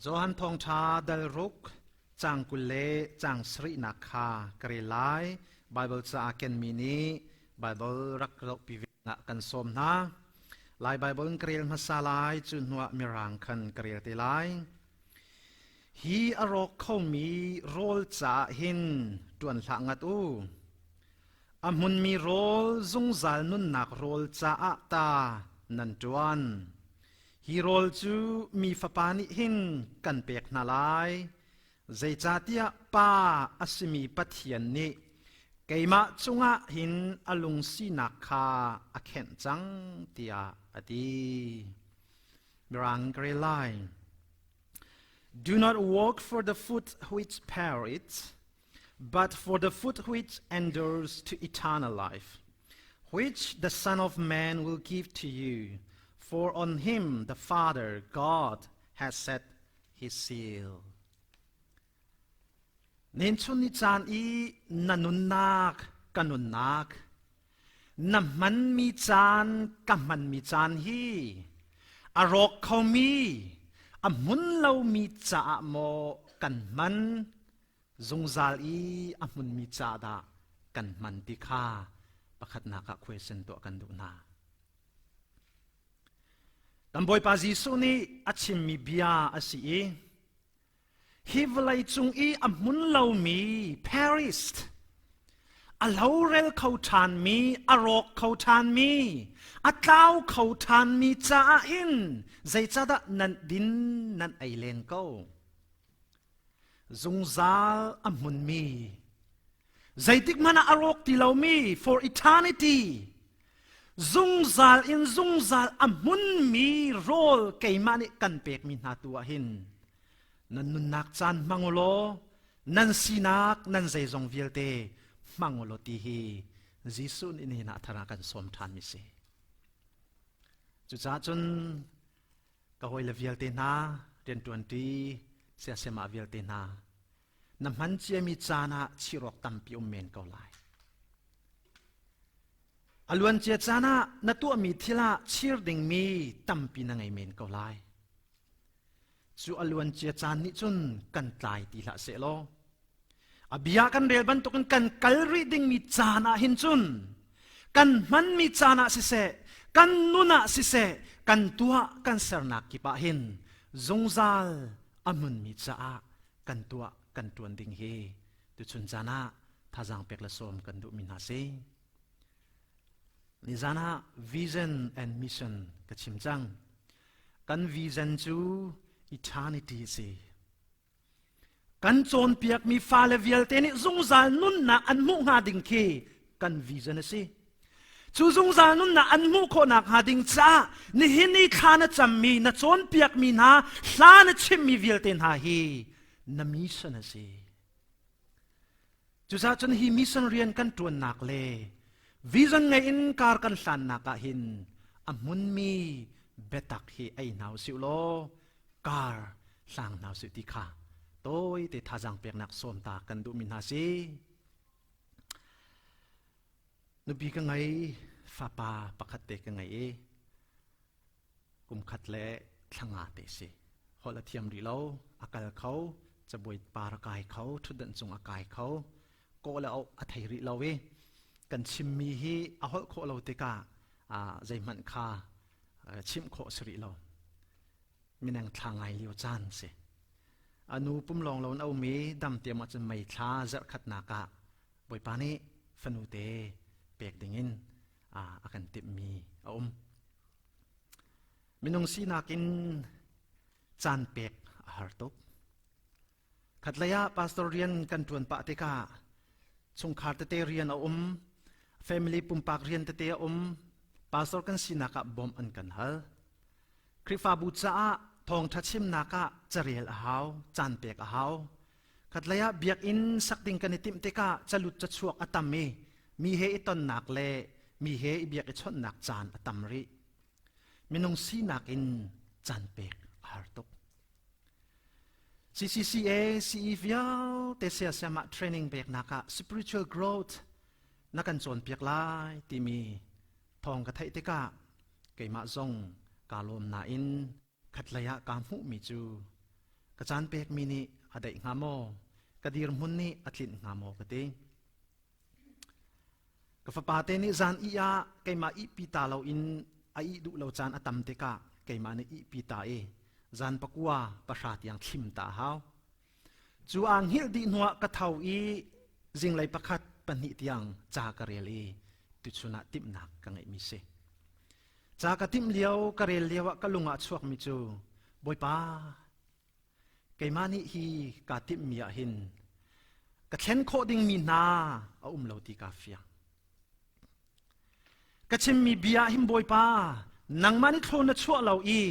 Johan thawngṭha dal ruk cang 20 le cang sarihnak kha ka rel lai. Bible caah kenmi nih Bible rak zohpi ve ah kan sawm hna. Lai Bible in ka rel hmasa lai, cu hnuah Mirang khan ka rel te lai. Hi a rawk khomi rawl caah hin ṭuan hlah ngat u. A hmunmi rawl zungzal nunnak rawl caah ta nan ṭuan. Hi rawl cu mi fapa nih hin kan pek hna lai. Zeicahtiah Pa a simi Pathian nih keimah cungah hin a lungsinak kha a khenh cang tiah a ti. Mirang ka rel lai. Do not work for the food which perishes, but for the food which endures to eternal life, which the Son of Man will give to you. For on him the Father, God, has set his seal. Nen chun ni caan i na nunnak ka nunnak na hmanmi caan ka hmanmi caan hi a rawk khomi a hmun lomi caah maw kan hman zungzal i a hmunmi ca dah kan hman ti kha pakhatnak ah question tuah kan duh hna. Kan Bawipa Jesuh nih a chimmi bia a si i hi vawlei cung i a hmun lomi Paris a lorel kho ṭhanmi a rawk kho ṭhanmi a tlau kho ṭhanmi caah hin zeicahdah nan din nan ei len ko zungzal a hmunmi zeitik hmanh ah a rawk ti lomi for eternity zungzal in zungzal a hmunmi rawl keimah nih kan pekmi hna tu ah hin nan nunnak caan hmang u law nan sinak nan zeizong vialte hmang u law ti hi Jesuh nih nihin ah thar ah kan sawm ṭhanmi si. Cucaah cun ka hawile vialte hna rianṭuanṭi siasema vialte hna na hman ciami caan ah chirawk tampi um men ko lai a luancia caan ah na tuahmi thil ah chir dingmi tampi na ngei men ko lai cu a luancia caan nih cun kan tlai ti hlah seh law a bia kan rel bantukin kan kal rih dingmi caan ah hin cun kan hmanmi caan ah siseh kan nun ah siseh kan tuah kan sernak kip ah hin zungzal a hmunmi caah kan tuah kan tuan ding hi tuchun caan ah thazaang pek le sawm kan duhmi hna si nizan ah vision and mission ka chim cang kan vision cu eternity si Kan cawnpiakmi fale vialte nih zungzal nunnak an hmuh hnga ding khi kan vision a si. Cu zungzal nunnak an hmuh khawhnak hnga ding caah nihin i thla na cammi, na cawnpiakmi hna, hla na chimmi vialte hna hi na mission a si. Cucaah cun hi mission rian kan ṭuannak le vision ngei in kar kan hlannak ah hin a hmunmi biatak hi ei hna usih law kar hlang hna usih ti kha tawite thazaang peknak sawm ta kan duhmi hna si. Nupi ka ngei, fapa pakhat te ka ngei i kum khat le thla nga te si. Holh a thiam rih lo, a kal kho, cabuai par a kai kho, ṭhutdan cung a kai kho, kawh le auh a thei rih lo i kan chimmi hi a holh khawh lo tikah zeihmanh kha chimh khawh si rih lo. Mineng thla ngai lio caan si. A nu pum lawng lo in a um i dam tiam ahcun mei thla zarh khatnak ah Bawipa nih fanu te pek dingin a kan timhmi a um. Minung sinak in caan pek a har tuk. Khatlei ah pastor rian kan ṭuan pah tikah chungkhar tete rian a um, family pumpak rian tete a um, pastor kan sinak ah bawmh an kan hal. Khrihfabu caah thawngṭha chimnak ah carel a hau, caan pek a hau. Khatlei ah biakinn sak ding kan i timh tikah calut cachuak a tam i mi he i tonnak le mi he i biak i chawnhnak caan a tam rih. Minung sinak in caan pek a har tuk. CCCA CE vialte siasiam ah training peknak ah spiritual growth na kan cawnpiak lai timi thawng ka theih tikah keimah zong kaa lawm nain khatlei ah kaa hmuhmi cu. Ka caan pekmi nih a daih hnga maw? Ka dirhmun nih a tlinh hnga maw ka ti. Ka fapa te nih zan ih ah keimah ihpi ta loin a ih duh lo caan a tam tikah keimah nih ihpi ta i zan pakua pahra tiang thlim ta a hau. Cu aa hngilh dih hnuah ka tho i zinglei pakhat pahnih tiang ca ka rel i tuchun ah timhnak ka ngeihmi si. Ca ka timh lio ka rel lio ah ka lung ah a chuakmi cu Bawipa keimah nih hi kaa timhmi ah hin ka thlen khawh dingmi hna a um lo ti kaa fiang. Ka chimmi bia ah hin Bawipa nangmah nih thlawn na chuah lo i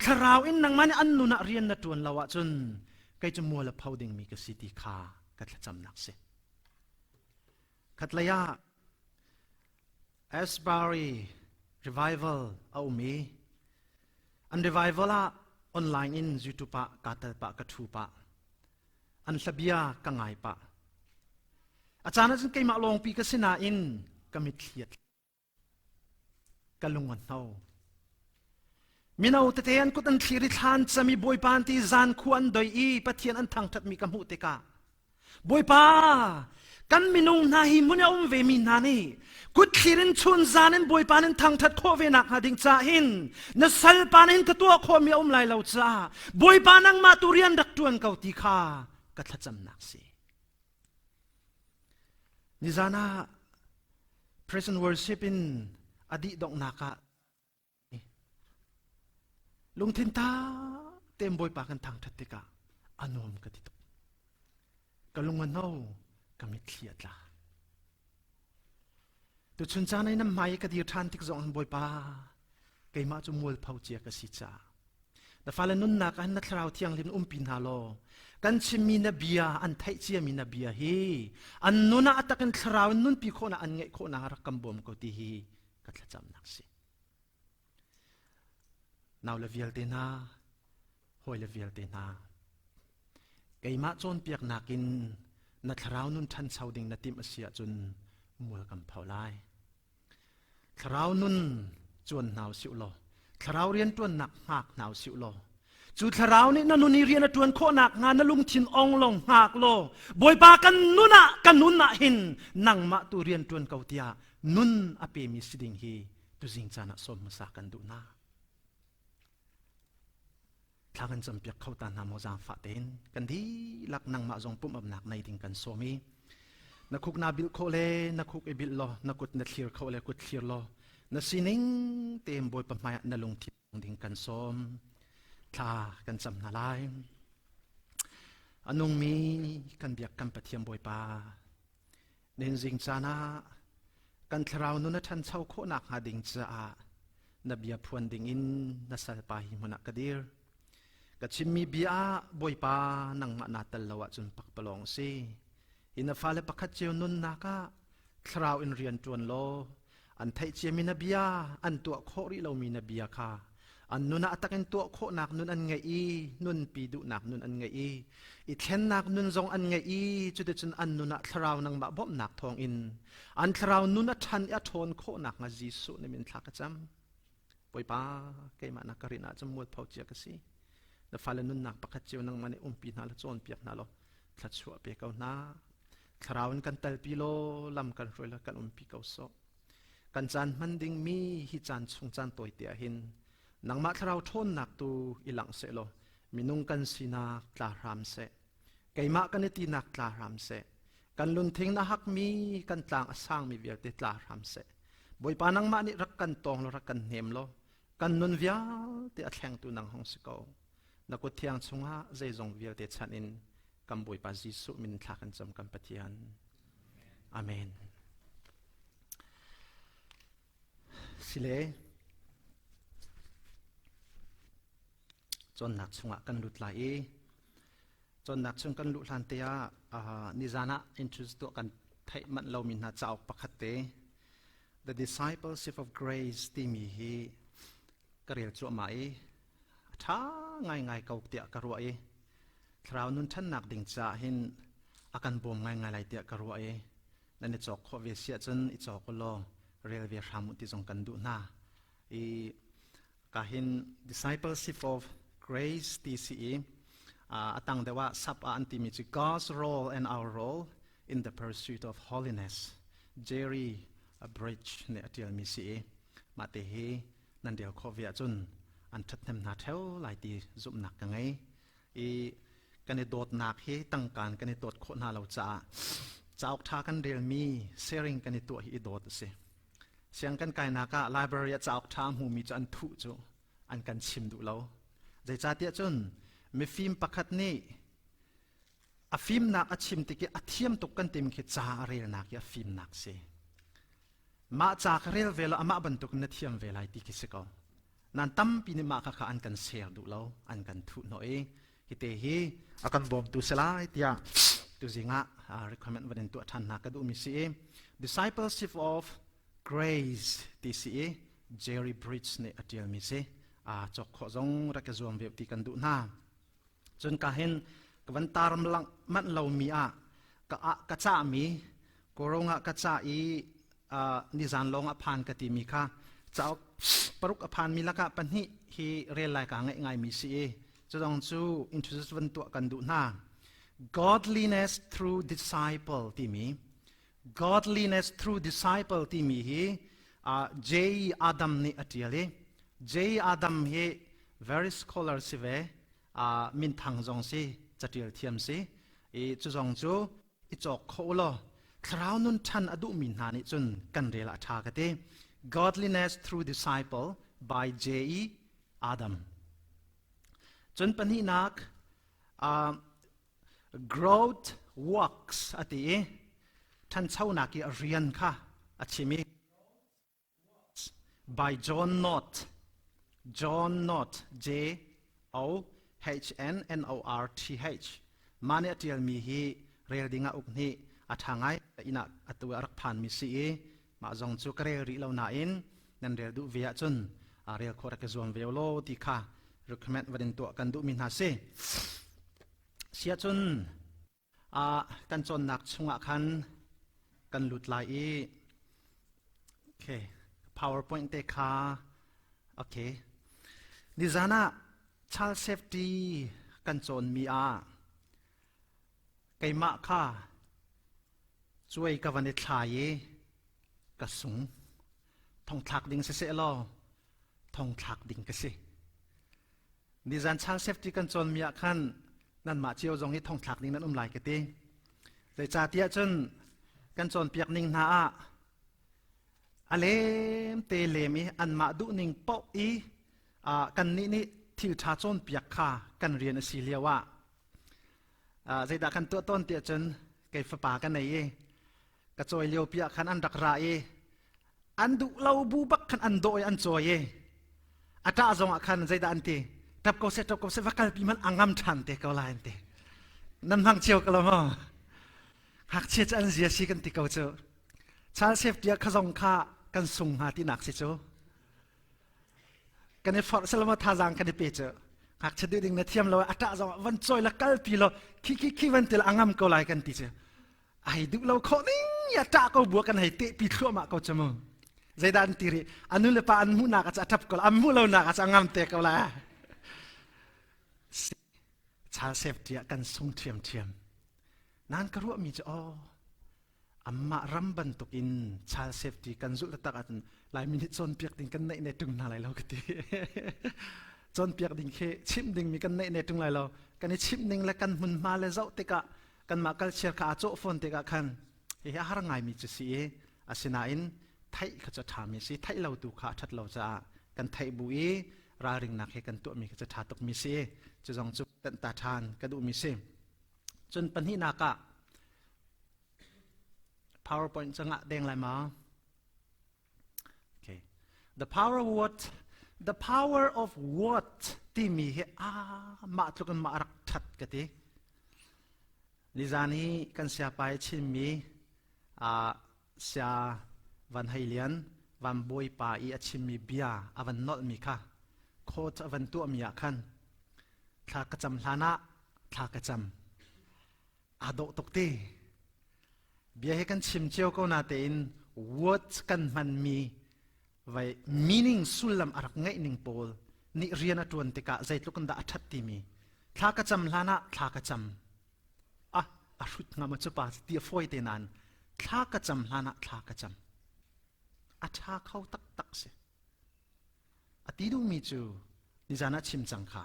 thlarau in nangmah nih an nun ah rian na ṭuan lo ahcun kei cu mual a pho dingmi ka si ti kha ka thlacamnak si. Khatlei ah Asbury Revival a um i an revival ah online in YouTube ah kaa tel pah ka ṭhu pah. An hlabia ka ngai pah. A caan ahcun keimah lawngpi ka si nain ka mitthli a tla. Ka lung a hno. Mino tete an kut an thlir i thlan cam i Bawipa an ti zan khua an doi i Pathian an thangṭhatmi ka hmuh tikah Bawipa kan minung hna hi hmun i a um vemi hna nih kut thlir in chun zan in Bawipa in thangṭhat khawh ve nak hnga ding caah hin na salpa hin ka tuah khawhmi a um lai lo caah Bawipa nangmah tu rian rak ṭuan ko ti kha ka thlacamnak si. Nizan ah present worship in a dih donghnak ah lungthin ta tein Bawipa kan thangṭhat tikah a nuam ka ti tuk. Ka lung a no, ka mitthli a tla. Tuchun caan i nan hmai i ka dir ṭhan tik zong Bawipa keimah cu mualpho cia ka si caah na fale nunnak ah na thlarau thianghlim umpi hna law kan chimmi na bia an theih ciami na bia hi an nun ah a takin thlarau in nunpi khawhnak an ngeih khawhnak rak kan bawm ko ti hi ka thlacamnak si. Nau le vialte hna, hawi le vialte hna, keimah cawnpiaknak in na thlarau nun ṭhancho ding na timh a si ahcun mual kan pho lai. Thlarau nun cuan hna usih law, thlarau rianṭuannak hngak hna usih law, cu thlarau nih na nun i rian a ṭuan khawh nakhnga na lungthin ong lawng hngak law, Bawipa kan nun ah ka nun ah hin nangmah tu rian ṭuan ko tiah nun a pemi si ding hi tuzing caan ah sawm hmasa kan duh hna. Thla kan campiak kho ta hna maw zaangfah tein kan dihlak nangmah zong pumh-apnak nei ding kan sawm i na khuk naa bilh khawh le na khuk i bilh law na kut na thlir khawh le kut thlir law na sining tein Bawipa hmaiah na lungthin ding kan sawm thla kan cam hna lai a nungmi kan biak kan Pathian Bawipa Ninzing caan ah kan thlarau nun a ṭhancho khawh nakhnga ding caah na bia phuan dingin na salpa hi hmun ah ka dir. Ka chimmi bia ah Bawipa nangmah naa tel lo ahcun pakpalawng a si. Hi na fale pakhat cio nunnak ah thlarau in rian ṭuan law an theih ciami na bia an tuah khawh rih lomi na bia kha an nun ah a takin tuah khawhnak nun an ngeih i nunpi duhnak nun an ngeih i i thlennak nun zong an ngeih i cuticun an nun ah thlarau nangmah bawmhnak thawngin an thlarau nun a ṭhan i a ṭhawn khawhnak hnga Jesuh nih min thla ka cam Bawipa keimah na ka rin ahcun mualpho cia ka si na fale nunnak pakhat cio nangmah nih umpi hna la cawnpiak hna law thluachuah pe ko hna Thlarau in kan telpi law lam kan hruai la kan umpi ko sawh. Kan caan hman dingmi hi caan chung caan tawi te ah hin nangmah thlarau ṭhawnnak tu i langh seh law minung kan sinak tla hram seh. Keimah kan i tinak tla hram seh. Kan lunthing na hakmi kan tlang a sangmi vialte tla hram seh. Bawipa nangmah nih rak kan tawng law rak kan hnem law kan nun vialte a thlengtu nang hong si ko. Na kut thiang chungah zeizong vialte chanh in kan Bawipa Jesuh min thla kan cam kan Pathian. Amen. Sile cawnnak chungah kan lut lai i cawnnak chung kan luh hlan te ah nizan ah introduce tuah kan theih manh lomi hna cauk pakhat te The Discipleship of Grace timi hi ka rel cuahmah i a ṭha ngaingai ko tiah ka ruah i thlarau nun ṭhannak ding caah hin a kan bawm ngaingai lai tiah ka ruah i nan i cawk khawh ve si ahcun i cawk u law rel ve hram u ti zong kan duh hna. I ka hin discipleship of grace ti si i. A tang deuh ah sap ah an timi cu God's role and our role in the pursuit of holiness. Jerry Bridge nih a ṭialmi si i mah te hi nan rel khawh ve ahcun an ṭhathnem hna ṭheo lai ti zumhnak ka ngei. I kan i dawtnak hi tangkaan kan i dawt khawh hna lo caah cauk ṭha kan relmi sharing kan i tuah hi i dawt a si. Siang kan kainak ah library ah cauk ṭha hmumi cu an thuh cu an kan chim duh lo. Zeicahtiah cun mifim pakhat nih a fimnak a chim tik i a thiam tuk kan tim khi ca a relnak i a fimnak si. Mah ca ka rel ve lo amah bantuk in na thiam ve lai ti khi si ko. Nan tampi nih mah kha an kan share duh lo, an kan thuh hnawh i hite hi a kan bawmtu si lai tiah tuzing ah recommend van in tuah ṭhan hna ka duhmi si i Discipleship of Grace ti si i Jerry Bridge nih a ṭialmi si a cawk khawh zong rak i zuam ve ti kan duh hna. Cun ka hin ka van taram lang manh lomi ah ka ka cahmi Korong ah ka cah i nizan lawng a phan ka timi kha cauk paruk a phanmi lakah pahnih hi rel lai ka ngaih ngaimi si i cudong cu introduce van tuah kan duh hna. Godliness through disciple timi Godliness through disciple timi hi J. Adam nih a ṭial i J. Adam hi very scholar si ve minthang zong si caṭial thiam si i cu zong cu i cawk kho u law thlarau nun ṭhan a duhmi hna nih cun kan rel a ṭha ka ti. Godliness Through Disciple by J.E. Adam. Cun pahnihnak Growth Works a ti i ṭhanchonak i a rian kha a chim i by John North. John North, J O H N N O R T H. Mah nih a ṭialmi hi rel ding ah uk nih a ṭha ngai inn ah atu a rak phanmi si i mah zong cu ka rel rih lo nain nan rel duh ve ahcun rel khawh rak i zuam ve law ti kha recommend van in tuah kan duhmi hna si. Siahcun kan cawnnak chungah khan kan lut lai i okay PowerPoint te kha okay nizan ah child safety kan cawnmi ah keimah kha cuai ka van i thlai i ka sung thongthlak ding siseh law thongthlak ding ka si Nizan child safety kan cawnmi ah khan nanmah cio zong hi thongthlak ding nan um lai ka ti. Zeicahtiah cun kan cawnpiak ning hna ah a lem te lem i anmah duh ning paoh i kannih nih thil ṭha cawnpiak kha kan rian a si lio ah zeidah kan tuah tawn tiah cun kei fapa ka nei i ka cawi lio pi ah khan an rak ra i an duh lo bu bak khan an dawh i an cawi i a ṭah zong ah khan zeidah an ti ṭap ko seh ṭap ko seh va kalpi hmanh a ngam ṭhan te ko lai an ti nan hmang cio ko lo maw ngakchia cu an zia si kan ti ko cu child safety ah kha zong kha kan sung hnga tinak si cu kan i forh selama thazaang kan i pe cu ngakchia duh ding na thiam lo a ṭah zong ah van cawi la kalpi lo khi khi khi van til a ngam ko lai kan ti cu ai duh lo khawh ding ya ṭah ko bua kan hei tehpi thluahmah ko cu mu zeidah an ti rih a nu le pa an hmuhnak ah a ṭap ko an hmuh lonak ah a ngam te ko la child safety ah kan sung ṭhiamṭhiam nan ka ruahmi cu aw amah ram bantuk in child safety kan zulh taktak ahcun laimi nih cawnpiak ding kan neih ne ṭung hna lai lo ka ti cawnpiak ding khi chimh dingmi kan neih ne ṭung lai lo kan i chimh ning le kan hmunhma le zoh tikah kanmah culture kha aa cawh fawn tikah khan hihi a har ngaimi cu si i asinain theih kha cu a ṭhami si theih lo tu kha a ṭhat lo caah kan theih bu i ralringnak he kan tuahmi kha cu ṭha tukmi si cu zong cu tanh ta ṭhan ka duhmi si cun pahnihnak ah PowerPoint cangah deng lai ma Okay. The power of what? The power of what timi hi a mah tluk in mah rak ṭhat ka ti. Nizan hi kan siapai chimmi uh, sia Van Hei Lian Van Bawipa i a chimmi bia a van nolhmi kha quote a van tuahmi ah khan thla ka cam hlan ah thla ka cam aa dawh tuk ti. Bia hi kan chim cio ko natein words kan hmanmi vai meaning sullam a rak ngeih ning pawl nih rian a ṭuan tikah zeitluk in dah a ṭhat timi. Thla ka cam hlan ah thla ka cam. Ah, a hrut hnga ma cu pa ti a fawi te nain thla ka cam hlan ah thla ka cam. A ṭha kho taktak si. A ti duhmi cu nizan ah chim cang kha.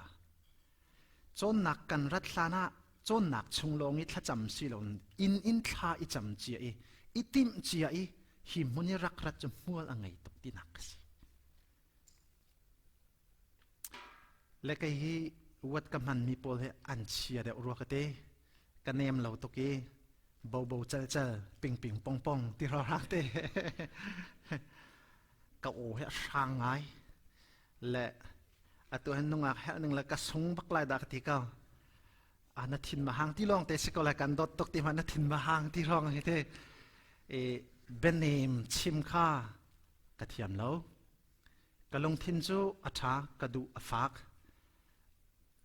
Cawnnak kan rat hlan ah cawnnak chung lawng i thlacam si lo inn in thla i cam cia i i timh cia i hi hmun i rak rat cu hmual a ngei tuk tinak ka si. Le kei hi wat ka hmanmi pawl hi an chia deuh rua ka te. Ka nem lo tuk i bobo cal cal ping ping pong pong ti rorang te. Ka aw hi a hrang ngai. Le atu hin nungak herh ning le ka sung bak lai dah ka ti ko. A na thin ma hang ti lawng te si ko lai kan dawt tuk ti ma na thin ma hang ti rong hi te. E bianem chim kha ka thiam lo. Ka lungthin cu a ṭha, ka duh a fak.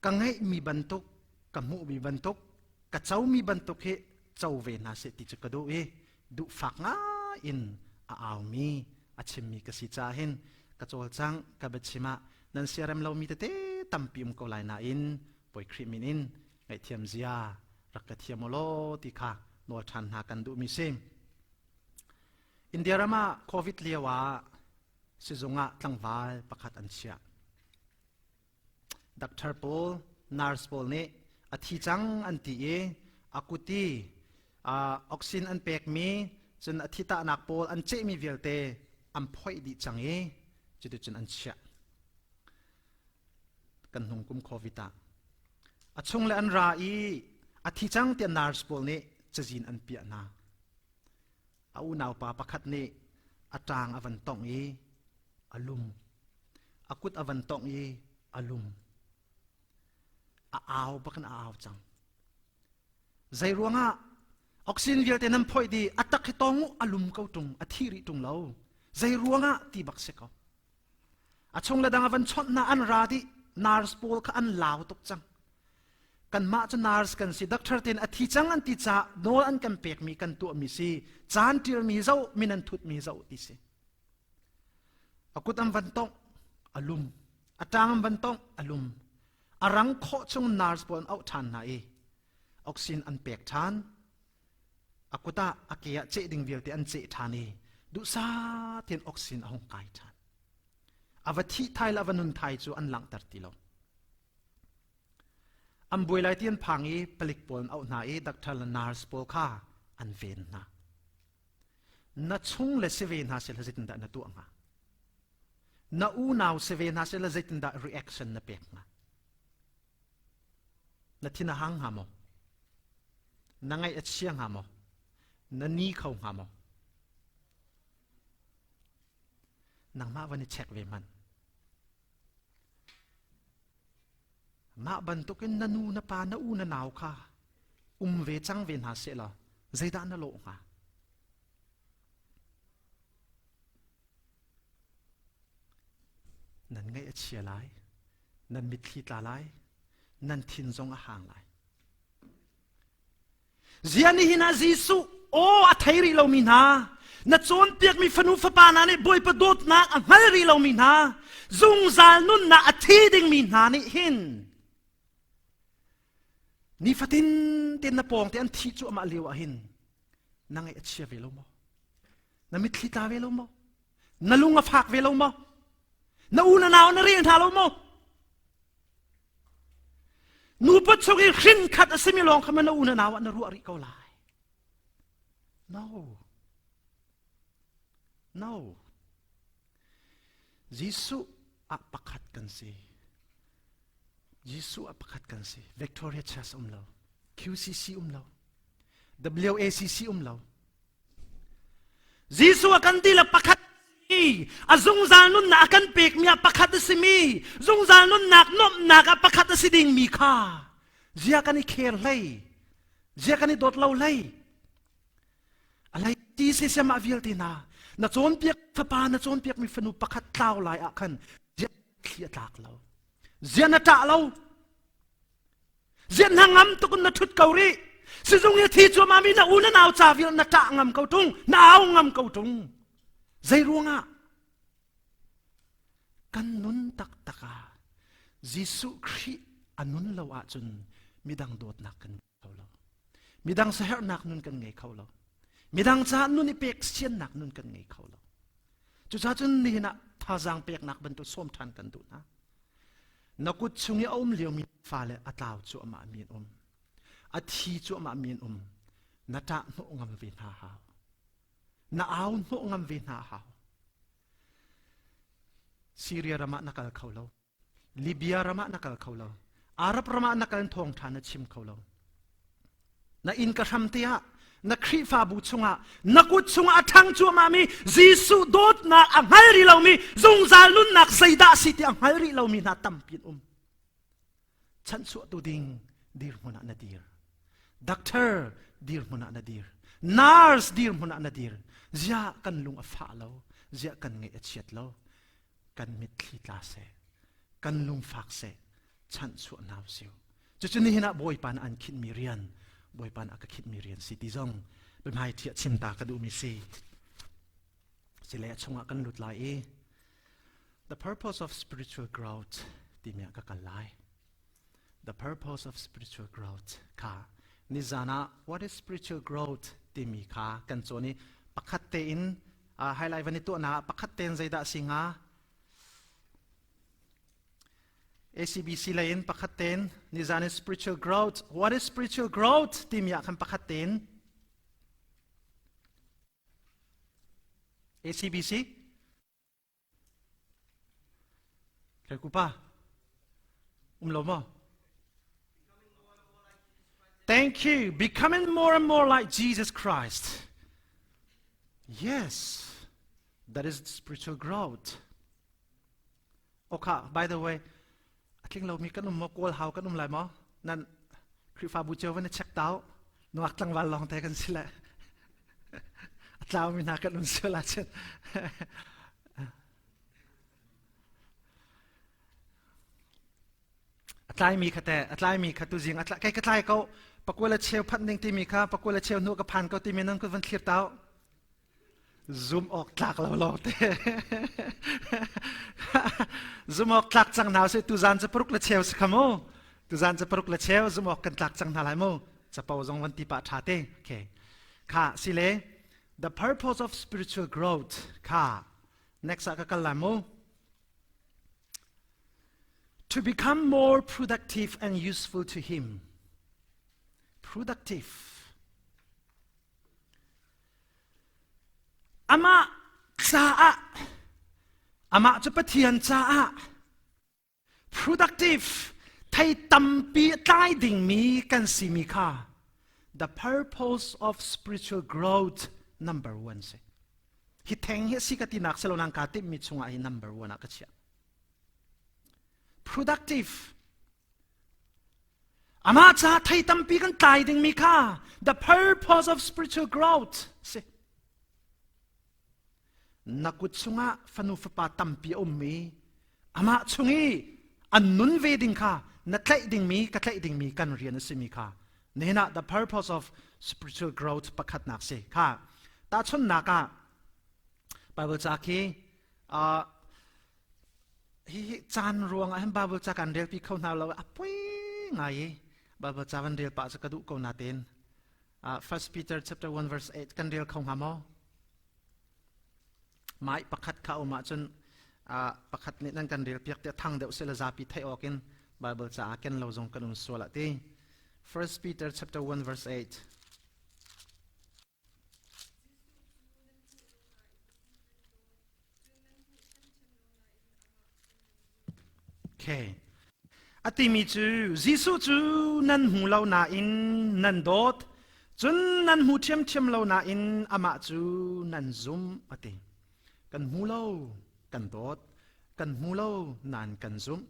Ka ngeihmi bantuk, ka hmuhmi bantuk, ka comi bantuk hi co ve hna seh ti cu ka duh i duhfak ngai in a aumi, a chimmi ka si caah hin ka cawlcangh, ka biachim ah nan siarem lomi tete tampi um ko lai nain Bawi Khrih min in ngaihthiam zia rak ka thiam u law ti kha nawl ṭhan hna kan duhmi si. India ram ah COVID lio ah sizung ah tlangval pakhat an chiah. Doctor pawl, nurse pawl nih a thi cang an ti i a kut i oxygen an pekmi cun a thitahnak pawl an cehmi vialte an phoih dih cang i cuticun an chiah. Kan hnung kum COVID ah a chung le an ra i a thi cang tiah nurse pawl nih cazin an piah hna. A unaupa pakhat nih a ṭang a van tongh i a lum. A kut a van tongh i a lum. A au bakin a au cang. Zei ruangah oxygen vialte nan phoih dih a tak hi tong u a lum ko ṭung a thi rih ṭung lo. Zei ruangah ti bak si ko. A chung le dang a van chawnh hna an ra dih nurse pawl kha an lau tuk cang. Kanmah cu nurse kan si doctor tein a thi cang an ti caah nawl an kan pekmi kan tuahmi si caan ṭialmi zoh min an thutmi zoh ti si. A kut an van tongh a lum a ṭang an van tongh a lum a rang khawh chung nurse pawl an auh ṭhan hna i oxygen an pek ṭhan a kut ah a ke ah ceh ding vialte an ceh ṭhan i duhsah tein oxygen a hung kai ṭhan a va thih thai le a va nun thai cu an langhter ti lo an buai lai ti an phang i palik pawl an auh hna i doctor le nurse pawl kha an ven hna na chung le si ve hna seh zeitindah na tuah hnga na unau si ve hna seh zeitindah reaction na pek hnga Na thin a hang hnga maw? Na ngaih a chia hnga maw? Na ni kho hnga maw? Nangmah van i check ve hmanh. Mah bantukin na nu, na pa, na u, na nau kha um ve cang ve hna seh law zeidah na lawh hnga? Nan ngaih a chia lai, nan mitthli tla lai, nan thin zong a hang lai. Zia nihin ah Jesuh aw a thei rih lomi hna, na cawnpiakmi fanu fapa hna nih Bawipa dawtnak a hngal rih lomi hna, zungzal nunnak a thi dingmi hna nih hin nifatin tein na pawng te an thih cuahmah lio ah hin na ngaih a chia ve lo maw? Na mitthli tla ve lo maw? Na lung a fak ve lo maw? Na u na nau na rel hna lo maw? Nupa chung i hrin khat a simi lawng kha na u na nau ah na ruah rih ko lai. No. No. Jesuh ah pakhat kan si. Jesuh ah pakhat kan si. Victoria Church um lo. QCC um lo. WACC um lo. Jesuh a kan dihlak pakhat a zungzal nunnak a kan pekmi ah pakhat a simi zungzal nunnak nuamhnak ah pakhat a si dingmi kha zia kan i kher hlei zia kan i dawt lo hlei alai ti se siam ah vialte hna na cawnpiak fapa na cawnpiakmi fanu pakhat tlau lai ah khan zia thli a tlak lo zia na ṭah lo Zian hna ngam tuk in na ṭhut ko rih. Sizung i thi cuahmah mi na u na nau ca vial na ṭah ngam ko ṭung, na au ngam ko ṭung. Zei ruangah? Kan nun taktak ah Jesuh Khrih A nun lo ahcun midang dawtnak kan ngei kho lo. Midang saherhnak nun kan ngei kho lo. Midang caah nun i pek siannak nun kan ngei kho lo. Cucaah cun nihin ah thazaang peknak bantuk sawm ṭhan kan duh hna. Na kut chung i a um liomi fale a tlau cuahmah mi an um. A thi cuahmah mi an um. Na ṭah hnawh ngam ve hna hau. Na au hnawh ngam ve hna hau. Syria ram ah na kal kho lo. Libya ram ah na kal kho lo. Arab ram ah na kal thawngṭha na chim kho lo. Na inn ka hram te ah na Khrihfabu chungah na kut chungah a ṭhang cuahmahmi Jesuh dawtnak a hngal rih lomi zungzal nunnak zeidah a si ti a hngal rih lomi hna tampi an um. Chanhchuahtu ding dirhmun ah na dir. Doctor dirhmun ah na dir. Nurse dirhmun ah na dir. Ziah kan lung a fah lo, ziah kan ngaih a chiat lo. Kan mitthli tla seh, kan lungfak seh, chanhchuah hna usih. Cucu nihin ah Bawipa nih an khinhmi rian, Bawipa nih a ka khinhmi rian si ti zong biahmai thiah chim ta ka duhmi si. Sile a chungah kan lut lai i the purpose of spiritual growth timi ah ka kal lai. The purpose of spiritual growth kha nizan ah what is spiritual growth timi kha kan cawn i pakhat tein highlight van i tuahnak ah pakhat tein zeidah si hnga? ACBC lei in pakhat tein nizan in spiritual growth what is spiritual growth timi ah khan pakhat tein ACBC Kupa um lo maw? Thank you. Becoming more and more like Jesus Christ. Yes, that is spiritual growth. Okay, by the way, a tling lomi kan um maw kawl hau kan um lai maw? Nan Khrihfabu cio van i check tau. Nuak tlangval lawng te kan si le. A tlaumi hna kan um sual ahcun. A tlaimi kha teh, a tlaimi kha tuzing a tlai, kei ka tlai ko. Pakua le cheu phanh ding timi kha pakua le cheu hnu ka phan ko timi nan kut van thlir tau. Zum awk tlak lo lawng te. Zum awk tlak cang hna usih tuzan cu paruk le cheu si kha mu. Tuzan cu paruk le cheu zum awk kan tlak cang hna lai mu. Capo zong van ti pah ṭha te. Okay. Kha sile the purpose of spiritual growth kha next ah ka kal lai mu. To become more productive and useful to him. Productive. Amah caah amah cu Pathian caah productive thei tampi tlai dingmi kan simi kha the purpose of spiritual growth number one si. Hi theng hi si ka tinak selo nang ka timmi chungah hi number one ah ka chiah. Productive Amah ca thei tampi kan tlai dingmi kha the purpose of spiritual growth si. Na kut chungah fanu fapa tampi a ummi amah chung i an nun ve ding kha na tlaih dingmi ka tlaih dingmi kan rian a simi kha nihin ah the purpose of spiritual growth pakhatnak si kha tahchunhnak ah Bible ca khi Hihi caan ruang ah hin Bible ca kan relpi kho hna lo a poi ngai i Bible ca van rel pah cu ka duh ko natein 1 Peter chapter 1 verse 8 kan rel kho hnga maw? Mai pakhat kha um ahcun pakhat nih nan kan rel piak tiah thang deuh sila zapi theih awk in Bible ca ah ken lo zong kan um sual ah ti. 1 Peter chapter 1 verse 8 Okay. A timi cu Jesuh cu nan hmu lo nain nan dawt, cun nan hmu ṭhiamṭhiam lo nain amah cu nan zumh a ti. Kan hmu lo, kan dawt, kan hmu lo nain kan zumh.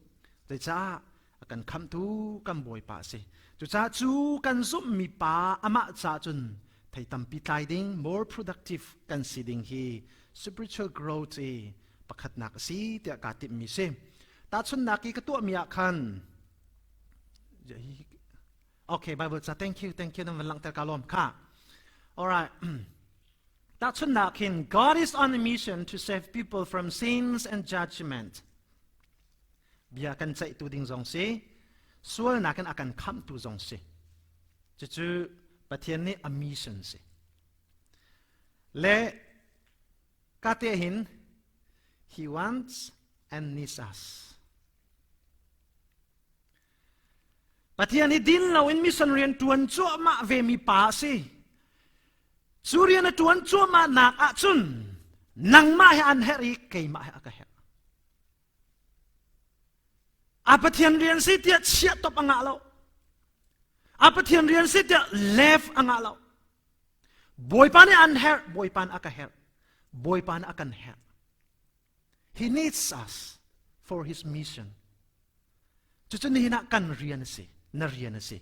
Zeicah a kan khamhtu kan Bawipa a si. Cucaah cu kan zumhmi pa amah ca cun thei tampi tlai ding, more productive kan si ding hi spiritual growth i pakhatnak a si tiah kaa timhmi si. Tahchunhnak i ka tuahmi ah khan Okay, Bible ca thank you, thank you nan van langhter ka lawm kha. All right. Tahchunhnak hin God is on a mission to save people from sins and judgment. Bia kan ceihtu ding zong si. Sualnak in a kan khamhtu zong si. Cucu Pathian nih a mission si. Le ka te hin he wants and needs us. Pathian hi din loin mission rian ṭuan cuahmah ve mi pa a si. Cu rian a ṭuan cuahmah nak ahcun nangmah he an herh i keimah he a ka herh. A Pathian rian si tiah chiah top a ngah lo. A Pathian rian si tiah left a ngah lo. Bawipa nih an herh, Bawipa nih a ka herh. Bawipa nih a kan herh. He needs us for his mission. Cucu nihin ah kan rian a si, na rian a si.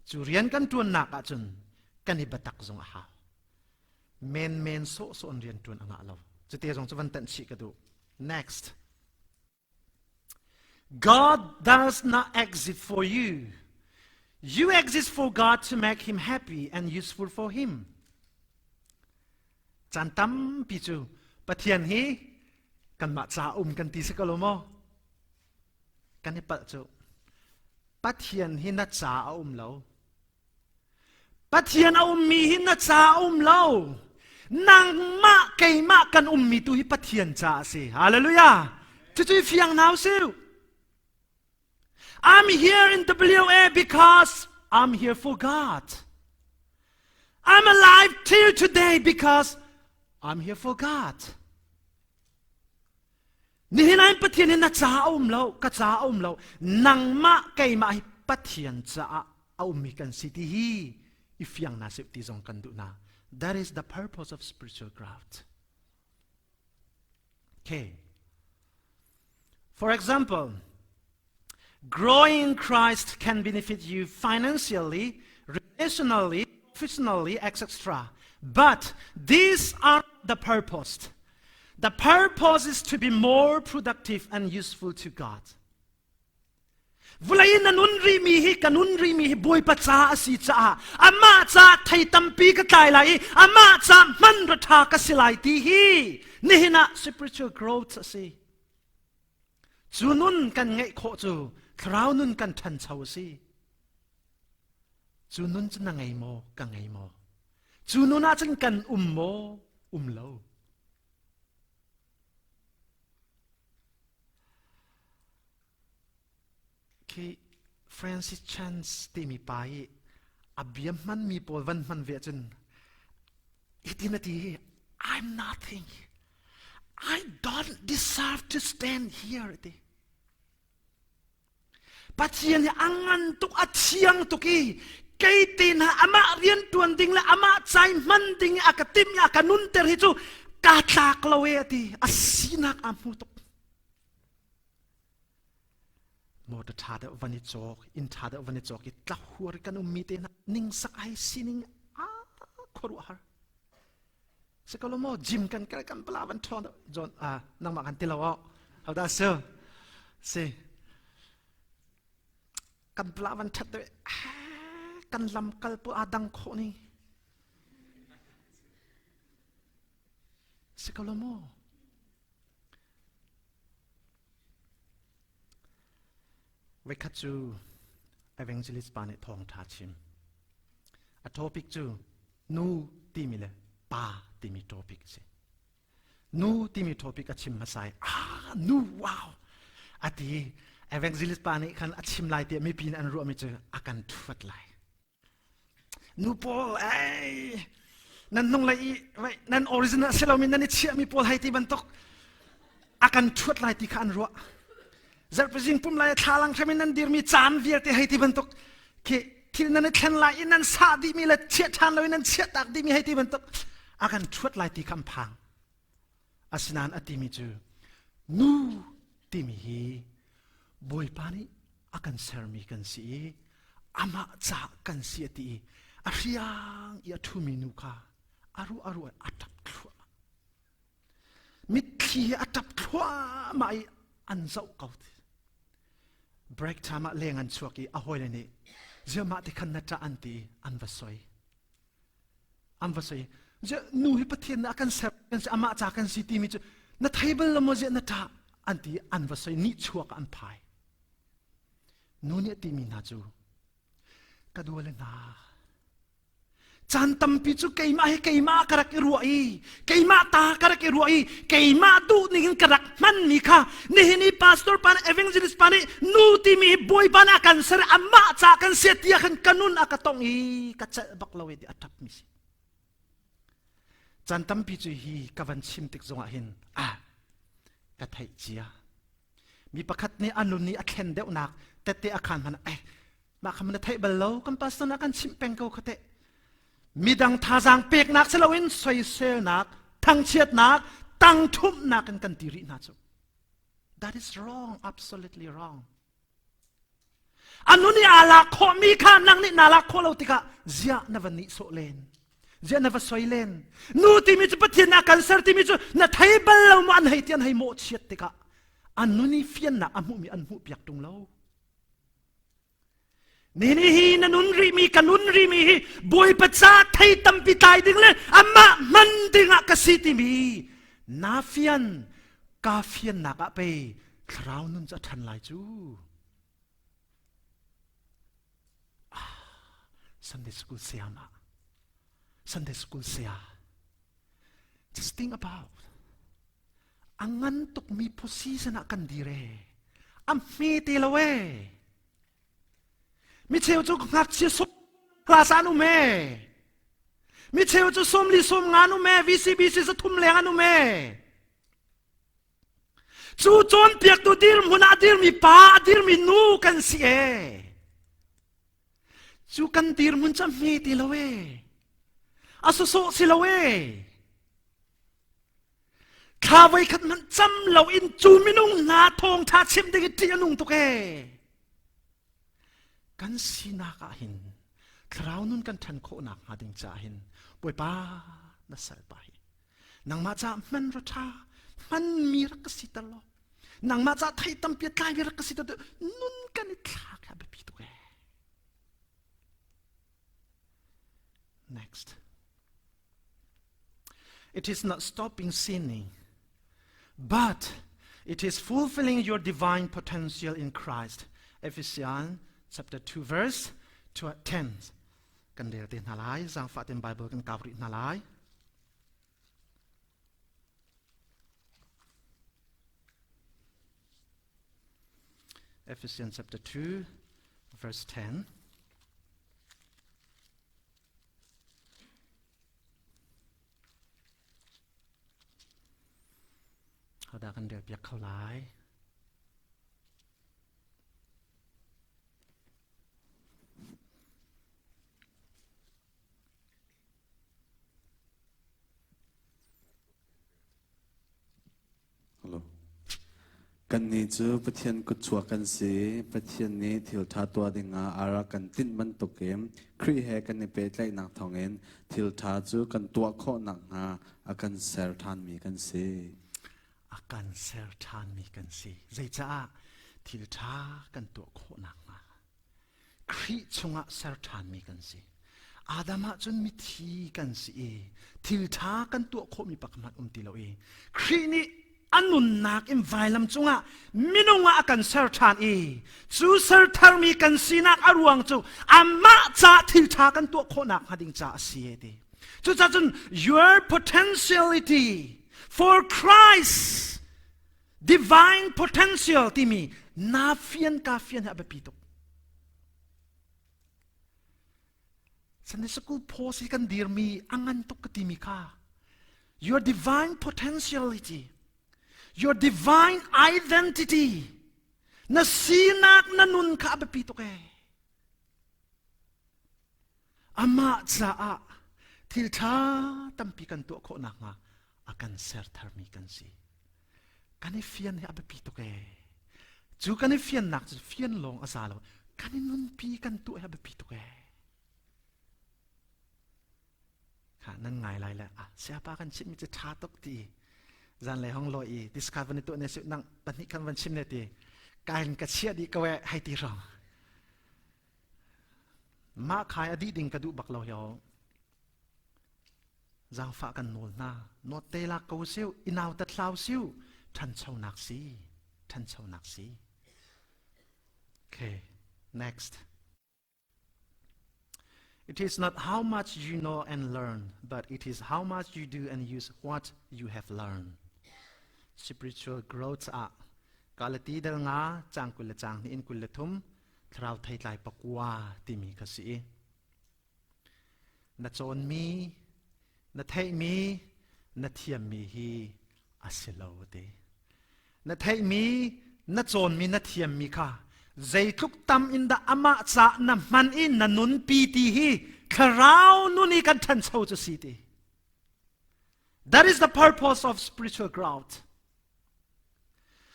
Cu rian kan ṭuannak ahcun kan i biatak zong a hau. Men men sawh sawh in rian ṭuan a ngah lo. Cute zong cu van tanh chih ka duh. Next. God does not exist for you. You exist for God to make him happy and useful for him. Caan tampi cu Pathian hi kanmah ca um kan ti si ko lo maw? Kan i palh cu. Pathian hi na ca a um lo. Pathian a ummi hi na ca a um lo. Nangmah keimah kan ummi tu hi Pathian ca a si. Hallelujah. Cucu fiang nau siu. I'm here in WA because I'm here for God. I'm alive till today because I'm here for God. Nihin ah Pathian hi na ca a um lo, ka ca a um lo. Nangmah keimah hi Pathian caah a ummi kan si ti hi i fiang na sih ti zong kan duh na. That is the purpose of spiritual growth. Okay. For example, growing in Christ can benefit you financially, relationally, professionally, etc. But these are the purpose. The purpose is to be more productive and useful to God. Vulei na nun rimi hi ka nun rimi hi Bawipa ca a si caah amah ca thei tampi ka tlai lai i amah ca hman ra ṭha ka si lai ti hi nihin ah spiritual growth a si. Cu nun kan ngeih khawh cu thlarau nun kan ṭhancho a si. Cu nun cu na ngei maw? Ka ngei maw? Cu nun ah cun kan um maw? Um lo. Khi Francis Chance timi pa i a bia hmanmi pawl van hman ve ahcun hitin a ti I'm nothing. I don't deserve to stand here ti. Pathian hi a ngan tuk a thiang tuk i kei te hna amah rian ṭuan ding le amah cai hman ding i a ka timh i a ka nunter hi cu kaa tlak lo e a ti a sinak aa hmu tuk motor ṭha deuh van i cawk inn ṭha deuh van i cawk i tlahuar kan ummi te hna ningsak ai sining a khuaruahhar Sikolo maw gym kan kal kan pala van ṭhawng John ah nangmah kan ti lo oh how dah si si kan pala van ṭhat deuh kan lam kal pu a dang khawh ni si ko lo maw Voikhat cu evangelist pa nih thawngṭha chim. A topic cu nu timi le pa timi topic a si. Nu timi topic a chim hmasa i ah nu wow a ti evangelist pa nih khan a chim lai tiah mipi nih an ruahmi cu a kan ṭhuat lai. Nu pawl ei nan hnunglei i nan origin a si lomi nan i chiahmi pawl hei ti bantuk a kan ṭhuat lai ti kha an ruah. Zarhpizing pum lai thlalang hram in nan dirmi caan vialte hei ti bantuk khi thil nan i thlen lai i nan sah dihmi le chiah ṭhan lo in nan chiah tak dihmi hei ti bantuk a kan ṭhuat lai ti kha an phang. Asinain a timi cu nu timi hi Bawipa nih a kan sermi kan si i amah ca kan si a ti i a hriang i a ṭhumi nu kha a ruah a ruah a ṭap thluahmah. Mitthli a ṭap thluahmah i an zoh ko. Break time ah leng an chuak i a hawile nih ziahmah ti khan na ṭah an ti i an va soi. An va soi. Nu hi Pathian nih a kan ser kan si amah ca kan si timi cu na thei bal lo maw ziah na ṭah an ti an va soi nih chuak ah an phai. Nu nih a timi hna cu ka duale hna caan tampi cu keimah hi keimah ka rak i ruah i keimah ta ka rak i ruah i keimah duh ning in ka rak hmanmi kha nihin i pastor pa nih evangelist pa nih nu timi hi bawipa nih a kan ser amah ca kan sia tiah khan ka nun a ka tong i ka celh bak lo i ti a ṭap mi si caan tampi cu hi ka van chim tik zongah hin ah ka theih cia mi pakhat nih a nun i a thlen deuhnak tette a khan hmanh eh mah kha na theih bal lo kan pastor na kan chimh peng ko kha teh midang thazaang peknak si loin soiselnak thangchiatnak tangthumhnak in kan ti rih hna cu that is wrong absolutely wrong Anu nih aa lak khawhmi kha nang nih naa lak khawh lo tikah ziah na va nihsawh len ziah na va soi len nu timi cu Pathian a kan ser timi cu na thei bal lo maw an hei ti an hei mawhchiat tikah an nu nih fiannak a hmuhmi an hmuh piak ṭung lo Nini hi na nun rihmi ka nun rihmi hi Bawipa ca thei tampi tlai ding le amah hman dingah ka si timi na fian ka fiannak ah pei thlarau nun cu a ṭhan lai cu. Ah, Sunday school sayama. Sunday school saya. Just think about a ngan tukmi position ah kan dir e. A hme te lo e. Mi cheu cu ngakchia sum class an um e. Mi cheu cu sawmli sawm nga an um e. VCBC sathum leng an um e. Cu cawnpiaktu dirhmun ah a dirmi pa, a dirmi nu kan si ee. Cu kan dirhmun cu a hme ti lo ee. A sawsawh si lo ee. Thla voikhat hmanh cam lo in cu minung hna thawngṭha chimh ding i ṭih a nung tuk ee. Kan sinak ah hin thlarau nun kan ṭhan khawhnak hnga ding caah hin Bawipa na salpa hi Nangmah caah hman ra ṭha, hmanmi rak ka siter law, nangmah caah thei tampi a tlaimi rak ka siter nun kan i thlak hi a biapi tuk ee. Next. It is not stopping sinning, but it is fulfilling your divine potential in Christ. Ephesians chapter 2 verse 10. Kan rel te hna lai, zaangfah ten Bible kan kau rih hna lai. Ephesians chapter 2 verse 10. Hodah kan rel piak kho lai? Hello. Kannih cu Pathian kutchuak kan si. Pathian nih thil ṭha tuah dingah a rak kan tinh bantukin Khrih he kan i pehtlaihnak thawngin thil ṭha cu kan tuah khawh nakhnga a kan ser ṭhanmi kan si. A kan ser ṭhanmi kan si. Zeicah thil ṭha kan tuah khawh nakhnga Khrih chungah ser ṭhanmi kan si. Adam ah cun mithi kan si i thil ṭha kan tuah khawhmi pakhat um ti lo i Khrih nih a nunnak in vailam cungah minung ah a kan ser ṭhan i cu ser tharmi kan sinak a ruang cu amah ca thil ṭha kan tuah khawhnak hnga ding caah a si e ti. Cucaah cun your potentiality for Christ divine potential timi na fian ka fian hi a biapi tuk Sunday school post hi kan dirmi a ngan tuk ka timi kha your divine potentiality your divine identity na sinak na nun kha a biapi tuk ee Amah caah thil ṭha tampi kan tuah khawh nakhnga a kan ser tharmi kan si. Kan i fian hi a biapi tuk ee. Cu kan i fiannak cu fian lawng a za lo. Kan i nunpi kan tuah hi a biapi tuk ee. Kha nan ngai lai le ah siapa kan chimmi cu ṭha tuk ti zanlei hong lawi i discard van i tuah ne su nang pahnih kan van chim ne ti kain ka chiah dih ko eh hei ti rong Mah khai a dih ding ka duh bak lo hio. Zaangfah kan nawl hna. Nawt te lak ko siu, i nautat hlau siu, ṭhanchonak si, ṭhanchonak si. Okay. Next. It is not how much you know and learn, but it is how much you do and use what you have learned. Spiritual growth ah Galati dal nga cang kul le cang ni in kul le thum thlarau theitlai pakua timi kha si. Na cawnmi, na theihmi, na thiammi hi a si lo ti. Na theihmi, na cawnmi, na thiammi kha zeitluk tam in dah amah ca na hman i na nunpi ti hi thlarau nun i kan ṭhancho cu si ti. That is the purpose of spiritual growth.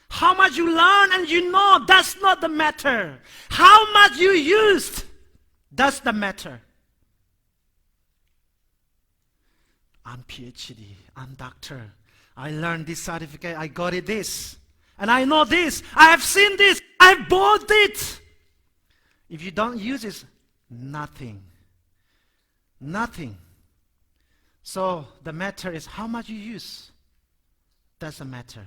How much you learn and you know, that's not the matter. How much you used, that's the matter. I'm PhD, I'm doctor. I learned this certificate, I got it this. And I know this, I have seen this, I bought it. If you don't use it, nothing. Nothing. So the matter is how much you use. Doesn't matter.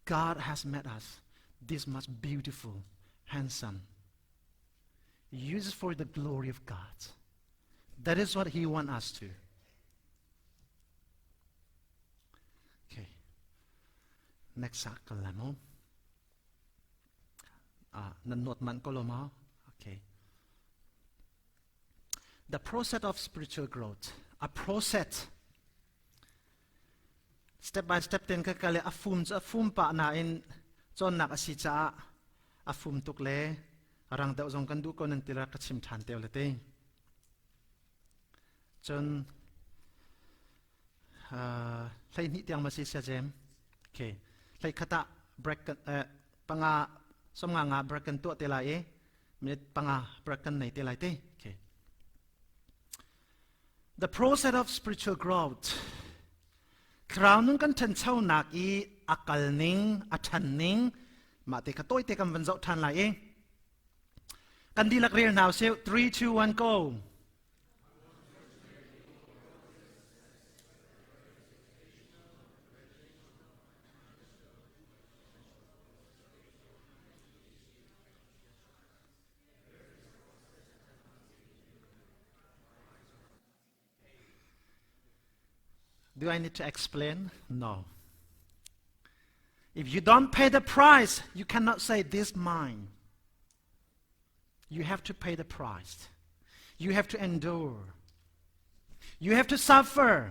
God has made us this much beautiful, handsome. Use it for the glory of God. That is what He wants us to. Okay. Next mo. Ah, nan not man ko lo ma. Okay. The process of spiritual growth, a process. Step by step ten ka kale a fum cu a fum pa nain cawnnak a si caah a fum tuk le rang deuh zong kan duh ko nan tila ka chim ṭhan te le te. Cun 12 tiang ma si sia jem. Okay. Hlei khat ah break kan panga somnga nga break kan tuah te lai i minute panga break kan nei te lai te. Okay. The process of spiritual growth. Thlarau nun kan ṭhanchonak i a kal ning, a ṭhan ning, mah te kha tawite kan van zoh ṭhan lai i kan dihlak rel hna usih. 3, 2, 1, go. Do I need to explain? No. If you don't pay the price, you cannot say, This mine. You have to pay the price. You have to endure. You have to suffer.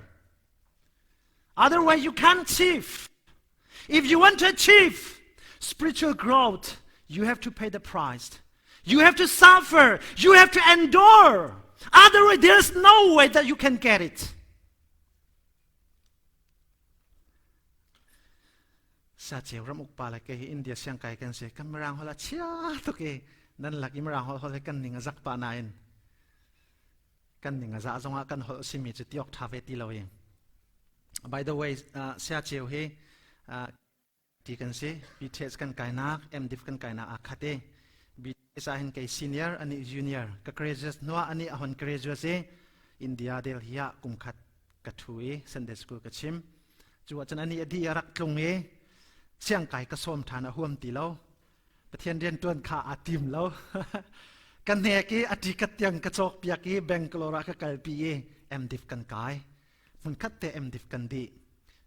Otherwise, you can't achieve. If you want to achieve spiritual growth, you have to pay the price. You have to suffer. You have to endure. Otherwise, there's no way that you can get it. Sa ceu ram uk pa le ke hi India siang kai kan si kan mirang hol a chia tuk i nan lak i mirang hol hol he kan ning a zak pa nain kan ning a za zongah kan holh simi cu tiok tha ve ti lo i by the way sia ceu hi ti kan si BTS kan kainak MDiv kan kainak a khat i BTS ah hin kei senior ani junior ka graduate hnuah ani ahon graduate i India Delhi ah kum khat ka thu i Sunday school ka chim cu ahcun ani adi a rak tlung i siangkai ka sawm ṭhan a huam ti lo Pathian rian ṭuan kha aa tim lo ka hnek i a ticket tiang ka cawk piak i Bangalore ah ka kalpi i MDiv kan kai hmunkhat te MDiv kan dih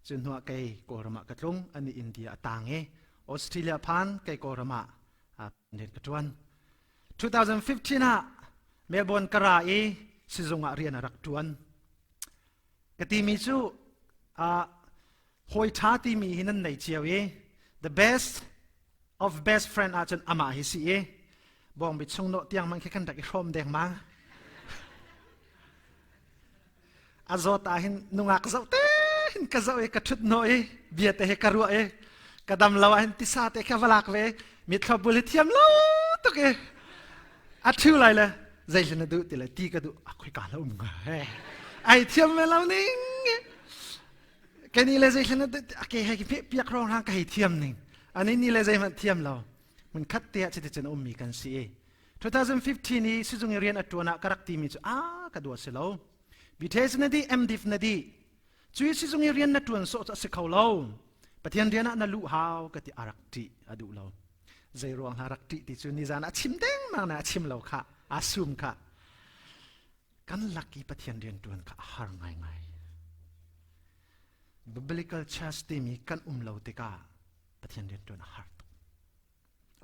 cu hnuah kei Kawlram ah ka tlung ani India a tang i Australia phan kei Kawlram ah rian ka ṭuan 2015 ah Melbourne ka ra i sizung ah rian a rak ṭuan ka timi cu hawi ṭha timi hi nan nei cio i the best of best friend ahcun amah hi si i bawngbi chung nawh tiang man khi kan rak i hrawm dengmang a zawt ah hin nungak zoh te hin ka zoh i ka ṭhut hnawh i bia te he ka ruah i ka dam lo ah hin tisa te kha va lak ve mitthlo bul hi thiam lo tuk i a ṭhiu lai le zeihlin na duh ti le ti ka duh a khoi ka lo um he ai thiam ve lo ning kani le zeihlin na duh a ke he ki piak rong hang ka hei thiam ning ani ni le zeihmanh thiam lo mun khat te ah chiti cun ummi kan si i 2015 i sizung i rian a ṭuan ah ka rak timi cu a ka dua si lo BTS na di MDiv na di cui sizung i rian na ṭuan sawh cu a si kho lo Pathian rian ah na luh hau ka ti a rak ṭih a duh lo. Zei ruang hla rak ṭih ti cu nizan ah chim dengmang na chim lo kha, aa sum kha. Kan lak i Pathian rianṭuan kha a har ngaingai. Biblical church timi kan um lo tikah Pathian rianṭuan a har tuk.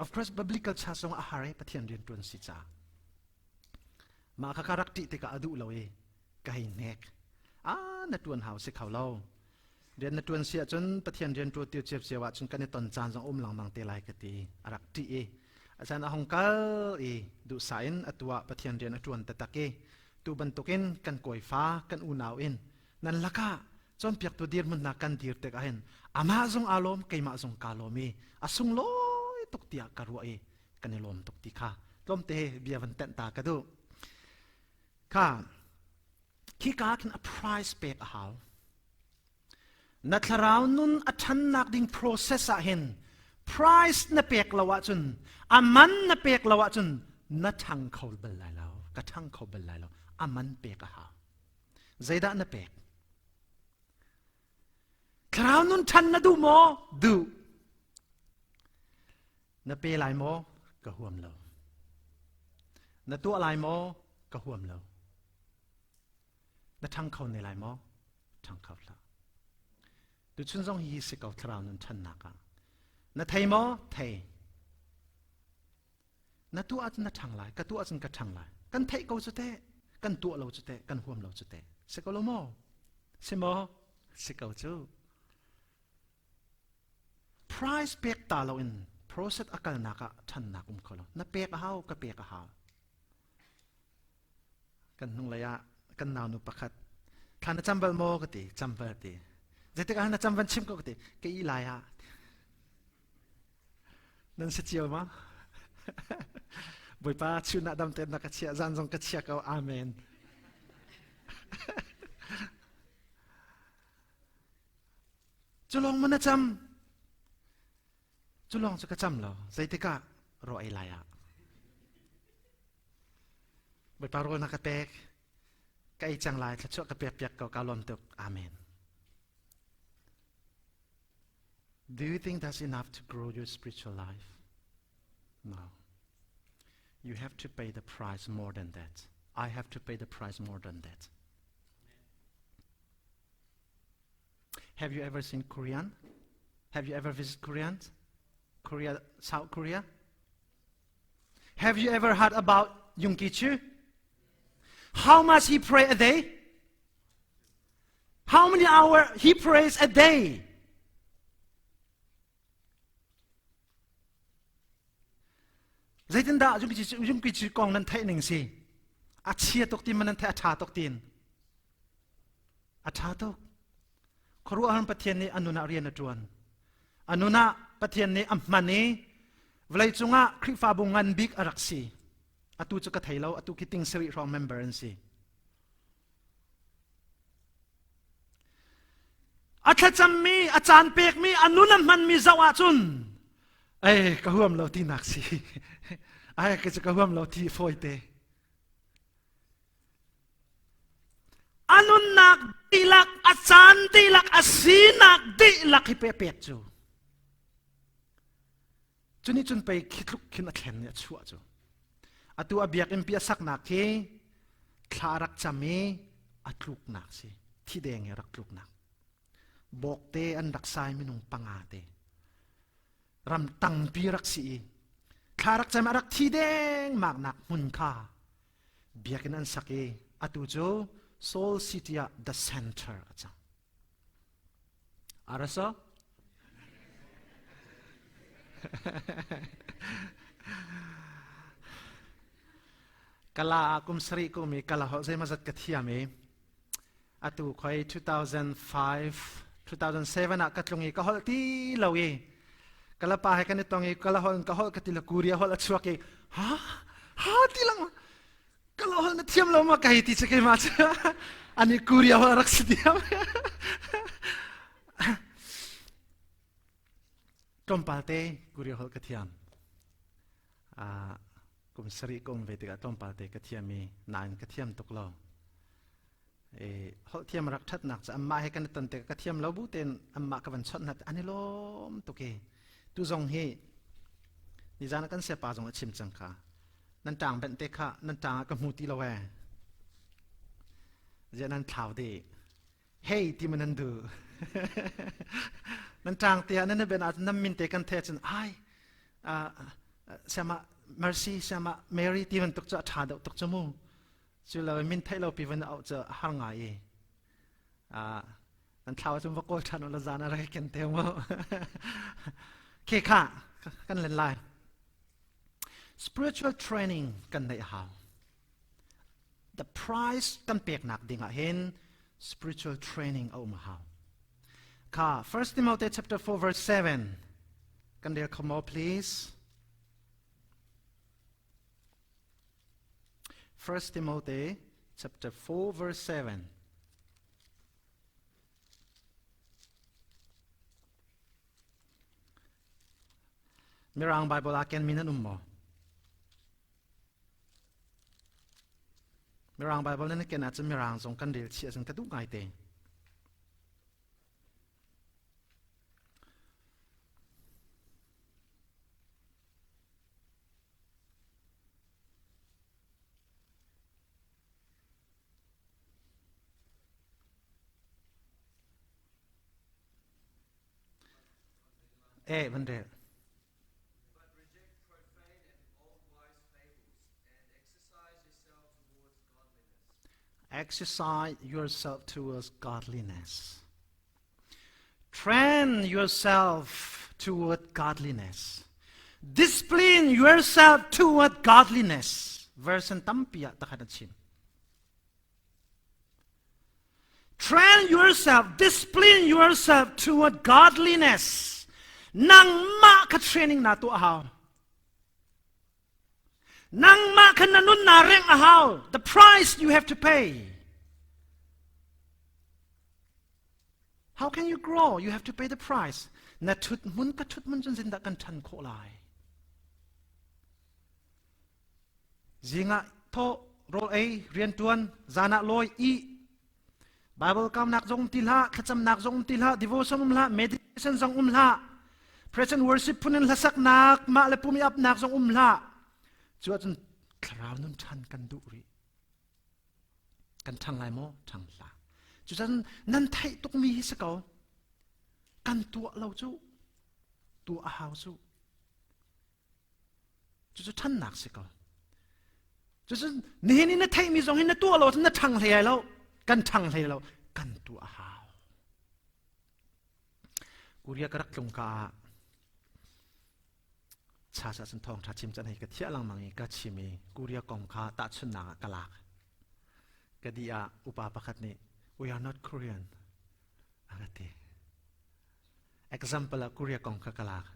Of course, biblical church zong a har i Pathian rianṭuan si caah. Mah kha ka rak ṭih tikah a duh lo i ka hei hnek. Ah, na ṭuan hau si kho lo. Rian na ṭuan si ahcun Pathian rian ṭuan tiu ciapciau ahcun kan i ton caan zong um lengmang te lai ka ti. A rak ṭih i a a hung kal i duhsah in atu ah Pathian rian a ṭuan taktak i tu bantukin kan kawifa kan unau in nan lakah cawnpiaktu dirhmun hna kan dir tik ahhin amah zong aa lawm keimah zong kaa lawm i a sunglawi tuk tiah ka ruah i kan i lawm tuk ti kha tlawmte bia van tenh ta ka duh. Kha khika khin a price pek a hau. Na thlarau nun a ṭhannak ding process ah hin price na pek lo ahcun a man na pek lo ahcun na ṭhang kho bal lai lo. Ka ṭhang kho bal lai lo. A man pek a hau. Zeidah na pek? Thlarau nun ṭhan na duh maw? Duh. Na pe lai maw? Ka huam lo. Na tuah lai maw? Ka huam lo. Na ṭhang kho ne lai maw? Ṭhang kho hlah. Tuchun zong hi si ko thlarau nun ṭhannak ah. Na thei maw? Thei. Na tuah ahcun na ṭhang lai, ka tuah ahcun ka ṭhang lai. Kan theih ko cu teh, kan tuah lo cu teh, kan huam lo cu teh. Si ko lo maw? Si maw? Si ko cu. Price pek ta lo in process a kalnak ah ṭhannak um kho lo. Na pek a hau, ka pek a hau. Kan hnunglei ah kan naunu pakhat thla na cam bal maw ka ti, cam bal ti. Zeitik ah na cam van chim ko ka ti, ka ih lai ah. Nan si cio ma? Bawipa chun ah dam tein na ka chiah, zan zong ka chia ko. Amen. Cu lawng maw na cam? Cu lawng cu ka cam lo. Zeitikah raw ei lai ah. Bawipa rawl na ka pek. Ka ei cang lai, thluachuah ka pek piak ko, ka lawm tuk. Amen. Do you think that's enough to grow your spiritual life? No. You have to pay the price more than that. I have to pay the price more than that. Have you ever seen Korean? Have you ever visited Koreans? Korea, South Korea? Have you ever heard about Yung Ki-chu? How much he pray a day? How many hours he prays a day? Zeitindah zungpi cu kong nan theih ning si? A chia tuk ti man nan theih a ṭha tuk tiin. A ṭha tuk. Khuaruahhar Pathian nih a nun ah rian a ṭuan. A nun ah Pathian nih a hman i vawleicung ah Khrihfabu ngan bik a rak si. Atu cu ka thei lo, atu khi ting sarih hrawng member an si. A thlacammi, a caan pekmi, a nun a hmanmi zoh ahcun ei ka huam lo tinak si. Ai ka cu ka huam lo ti fawite. A nunnak dihlak, a caan dihlak, a sinak dihlak hi pe pek cu. Cuni cun pei khi tluk khin a thlen i a chuah cu. Atu a biakinn pi a saknak khi thla rak cam i a tluknak si. Thi deng i rak tluknak. Bawkte an rak sai minung panga te. Ram tangpi rak si i thla rak cam a rak thi deng maknak hmun kha biakinn an sak i atu cu Seoul City ah the center a cang. Arasa? Kala ah kum sarih kum i kala holh zeimazat ka thiam i atu khoi 2005 2007 ah ka tlung i ka holh ti lo i kala pa he kan i tong i kala holh ka holh ka ti lo Korea holh a chuak i ha ha ti lang Ka lo hol na thiam lo ma ka hei ti che keimah cu ani Korea hol rak si diam. Tlawmpal te Korea hol ka thiam. Uh, kum sarih ka um ve tikah tlawmpal te ka thiam i nain ka thiam tuk lo. E, holh thiam rak ṭhatnak cu anmah he kan i ton tikah ka thiam lo bu tein anmah ka van chawnh hna an i lawm tuk i tu zong hi. Nizan ah kan siapa zong a chim cang kha. Nan ṭang benh te kha nan ṭang ah ka hmu ti lo ee. Ziah nan thlau dih. Hey ti ma nan duh. Nan ṭang te ah nan ben ah nan min te kan the cun ai siama Mercy siama Mary ti bantuk cu a ṭha deuh tuk cu mu. Cu lo min theih lo pi van auh cu har ngai i. Nan thlau cun va kawl ṭhan u la zan a rai ken te mu. Ke kha kan len lai. Spiritual training kan neih a hau. The price kan peknak ding ah hin spiritual training a um a hau. Kha 1 Timothy chapter 4 verse 7 kan rel kho mo please. 1 Timothy chapter 4 verse 7. Mirang Bible ah ken min an um maw? Mirang Bible nan ken ahcun Mirang zong kan rel chih ahcun ka duh ngai te. Eh, van rel. But reject profane and old wise fables, and exercise yourself towards godliness. Exercise yourself towards godliness. Train yourself toward godliness. Discipline yourself toward godliness. Verse tampi ah takhat a chim. Train yourself, discipline yourself toward godliness. Nangmah kha training na tuah hau. Nangmah kha na nun na reng a hau. The price you have to pay. How can you grow? You have to pay the price. Na thut mun ka thut mun cun zindah kan ṭhan khawh lai. Zingah tho rawl ei rian ṭuan zanah lawi i Bible kamnak zong um ti hlah, thlacamnak zong um ti hlah, devotion um hlah, meditation zong um hlah, present worship phun in hlasaknak, mah le pum i apnak zong um hlah. Cu ahcun thlarau nun ṭhan kan duh rih. Kan ṭhang lai maw? Ṭhang hlah. Cucun nan theih tukmi hi si ko. Kan tuah lo cu, tuah a hau cu. Cucu ṭhannak si ko. Cucun nihin i na theihmi zong hi na tuah lo cun na ṭhang hlei ai lo. Kan ṭhang hlei lo. Kan tuah a hau. Korea ka rak tlung ka ah cha sa cun thawngṭha chim can hei ka thiah lengmang i ka chim i Korea kong kha tahchunhnak ah ka lak. Ka di ah upa pakhat nih we are not Korean a ka ti. Example ah Korea kong kha ka lak.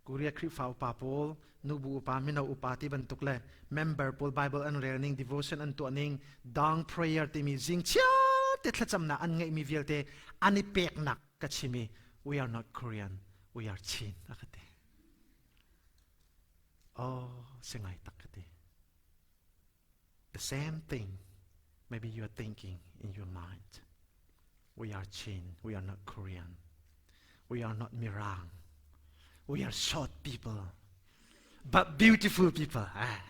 Korea Khrihfa upa pawl, nubu upa, mino upa ti bantuk le member pawl Bible an rel ning, devotion an tuah ning, dawn prayer timi zing chiate thlacamnak an ngeihmi vialte an i peknak ka chim i we are not Korean, we are Chin a ka ti. Oh, singai tak ka ti. The same thing maybe you are thinking in your mind. We are Chin, we are not Korean. We are not Mirang. We are short people, but beautiful people. Ah.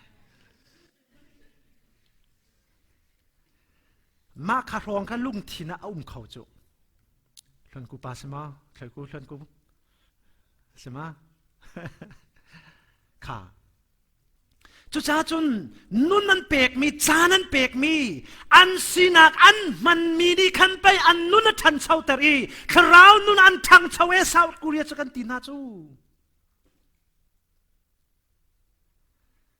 Mah kha hrawng kha lungthin ah a um kho cu. Hlon ku pa si ma? Thloi ku hlon ku si ma? Kha Cucaah cun nun an pekmi, caan an pekmi, an sinak an hmanmi nih khan pei an nun a ṭhanchoter i thlarau nun an ṭhangcho e South Korea cu kan ti hna cu.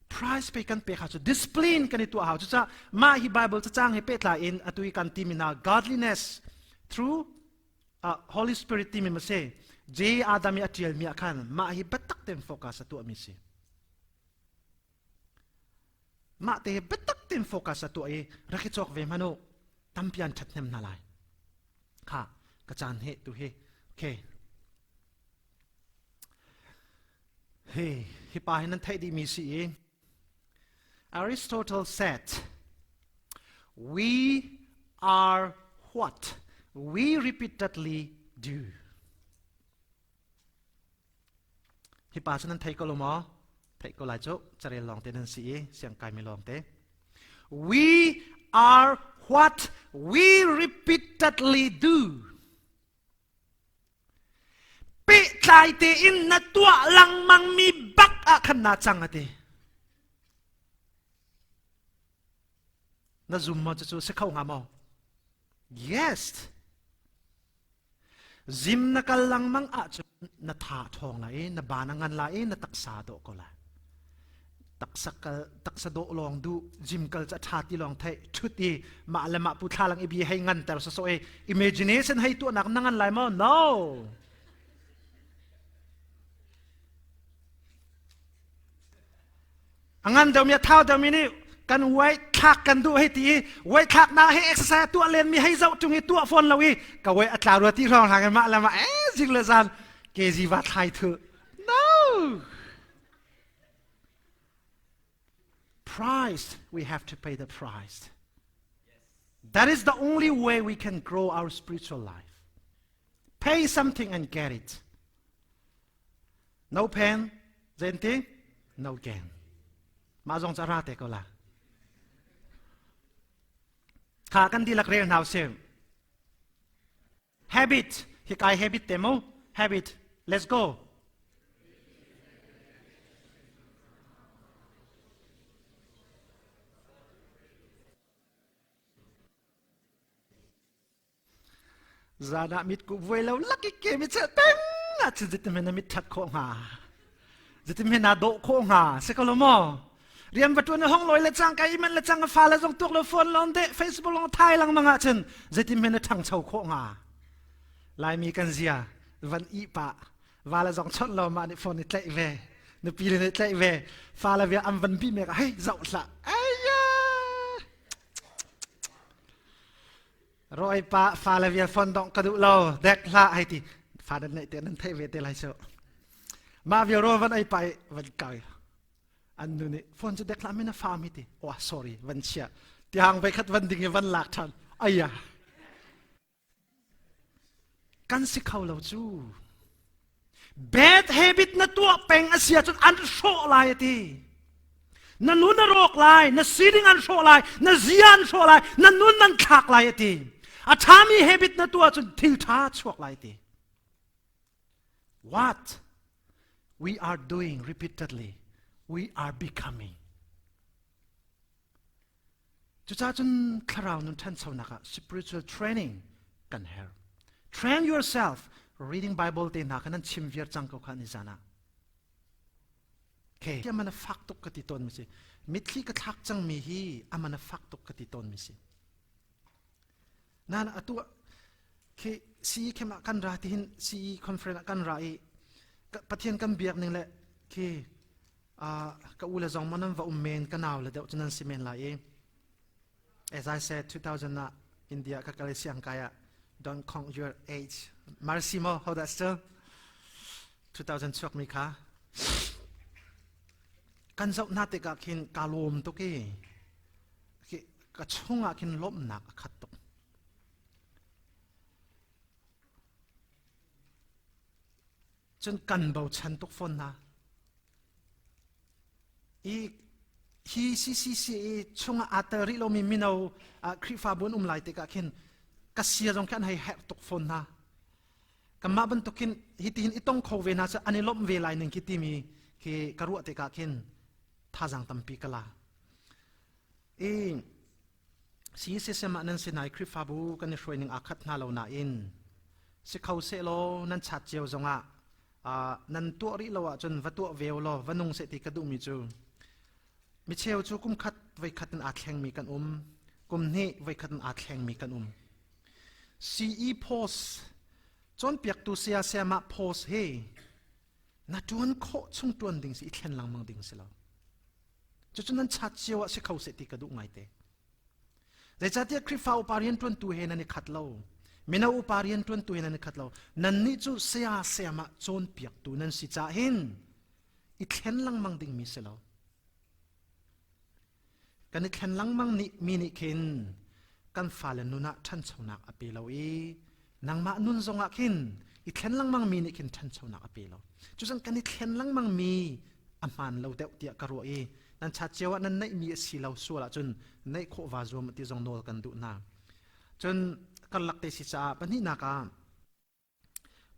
Price pe kan pek hau cu discipline kan i tuah hau. Cucaah mah hi Bible cacang he pehtlai in atu i kan timi hna godliness through Holy Spirit timi ma si. J. Adam i a ṭialmi ah khan mah hi biatak tein focus a tuahmi si. Mah te biatak tein focus a tuah i rak i cawk ve hmanh u tampi an ṭhathnem hna lai. Kha ka caan he tu hi okay. Hi hi pa hi nan theih dihmi si i Aristotle said, We are what we repeatedly do. Hi pa cu nan thei ko lo maw? Theih ko lai cu carel lawng te nan si i siang kaimi lawng te. We are what we repeatedly do. Pehtlai tein na tuah lengmangmi bak ah khan naa cang a ti. Na zum maw cucu si kho hnga maw? Yes. Zim na kal lengmang ahcun na tha ṭhawng lai i na ban a ngan lai i na taksa dawh ko lai. Taksa kal taksa dawh lawng duh gym kal cu a ṭha ti lawng theih ṭhut i mah le mah pu thlalang i bi hei nganter sawsawh i imagination hei tuahnak na ngan lai maw? No. A ngan deuhmi a thau deuhmi nih kan weight thlak kan duh hei ti i weight thlak na hei exercise tuah len mi hei zoh ṭung i tuah fawn lo i ka weight a tla rua ti hrawng hlang in mah le mah eh zing le zan kg va thlai thu no price we have to pay the price that is the only way we can grow our spiritual life pay something and get it No pain, zenti, no gain. Mah zong ca ra te ko la. Kha kan dihlak rel hna usih. Habit, hi kai habit te mu. Habit, let's go. Zan ah mitkuh vuai lo lak i ke mi cheh peng ah cun zeitin na mit ṭhat khawh hnga? Zeitin na dawh khawh hnga? Si ko lo maw? Rian va ṭuan hong lawi le cang ka i manh le cang a fale zong tuak lo phone lawng deh Facebook lawng thai lengmang ah cun zeitin na ṭhangcho khawh hnga? Laimi kan zia van ih pah va le zong chawnh lo mah nih phone i tlaih ve nupi le nih tlaih ve fale vial an van bi mek hei zoh hlah ayya Rawi pa fale vial phone dong ka duh lo dek hlah hei ti fa nan neih te nan theih ve te lai cu mah vial rawl van ei pa i van kai an nu nih phone cu dek hlah min a fa mi ti oh sorry van chia tiang voi khat van ding i van lak than aya kan si kho lo cu Bad habit na tuah peng a si ahcun an hrawh lai a ti. Na nun a rawk lai, na sining an hrawh lai, na zia an hrawh lai, na nun an thlak lai a ti. A ṭhami habit na tuah ahcun thil ṭha chuak lai a ti. What we are doing repeatedly, we are becoming. Cucaah cun thlarau nun ṭhanchonak ah spiritual training kan herh. Train yourself reading Bible te hna kha nan chim viar cang ko kha ni zan ah. Okay. Amana fak tuk ka ti tawn mi si. Mitthli ka thlak cang mi hi amana fak tuk ka ti tawn mi si. Nana atu khi CE khem ah kan ra ti hin CE conference ah kan ra i Pathian kan biak ning le khi ka u le zong maw nan va um men ka nau le deuh cu nan si men lai i as I said 2000 ah India ka kal i siang kai ah don't count your age mercy mo how that still 2000 chuak mi kha kan zoh hna tikah khin ka lawm tuk i ka chungah khin lawmhnak a khat tuk Cun kan bochan tuk fawn hna. I hi CCC i chungah aa tel rih lomi mino Khrihfabu an um lai tikah khin ka sia zong khi an hei herh tuk fawn hna. Kanmah bantuk khin hitihin i tong kho ve hna cu an i lawmh ve lai ning khi timi khi ka ruah tikah khin thazaang tampi ka la. I CCSM ah nan sinai Khrihfabu kan i hruai ning aa khat hna lo nain si kho sehlaw nan chat cio zongah nan tuah rih lo ahcun va tuah ve law va nung seh ti ka duhmi cu micheu cu kum khat voi khat in aa thlengmi kan um kum hnih voi khat in aa thlengmi kan um CE post cawnpiaktu saya sayamah post hi na ṭuan khawh chung ṭuan ding si i thlen lengmang ding si lo Cucu nan chat cio ah si kho seh ti ka duh ngaite. Zeicahtiah Khrihfa upa rianṭuantu he nan i khat lo. Mino upa rianṭuantu he nan i khat lo. Nannih cu saya sayamah cawnpiaktu nan si cah hin i thlen lengmang dingmi si lo. Kan i thlen lengmang nih mi nih khin kan fale nun ah ṭhanchonak a pe lo i nangmah nun zongah khin i thlen lengmang mi nih khin ṭhanchonak a pe lo. Cucun kan i thlen lengmang mi A hmaan lo deuh tiah ka ruah i nan chat cio ah nan neihmi a si lo sual ahcun neih khawh vaa zuam ti zong nawl kan duh hna. Cun karlak te si caah pahnihnak ah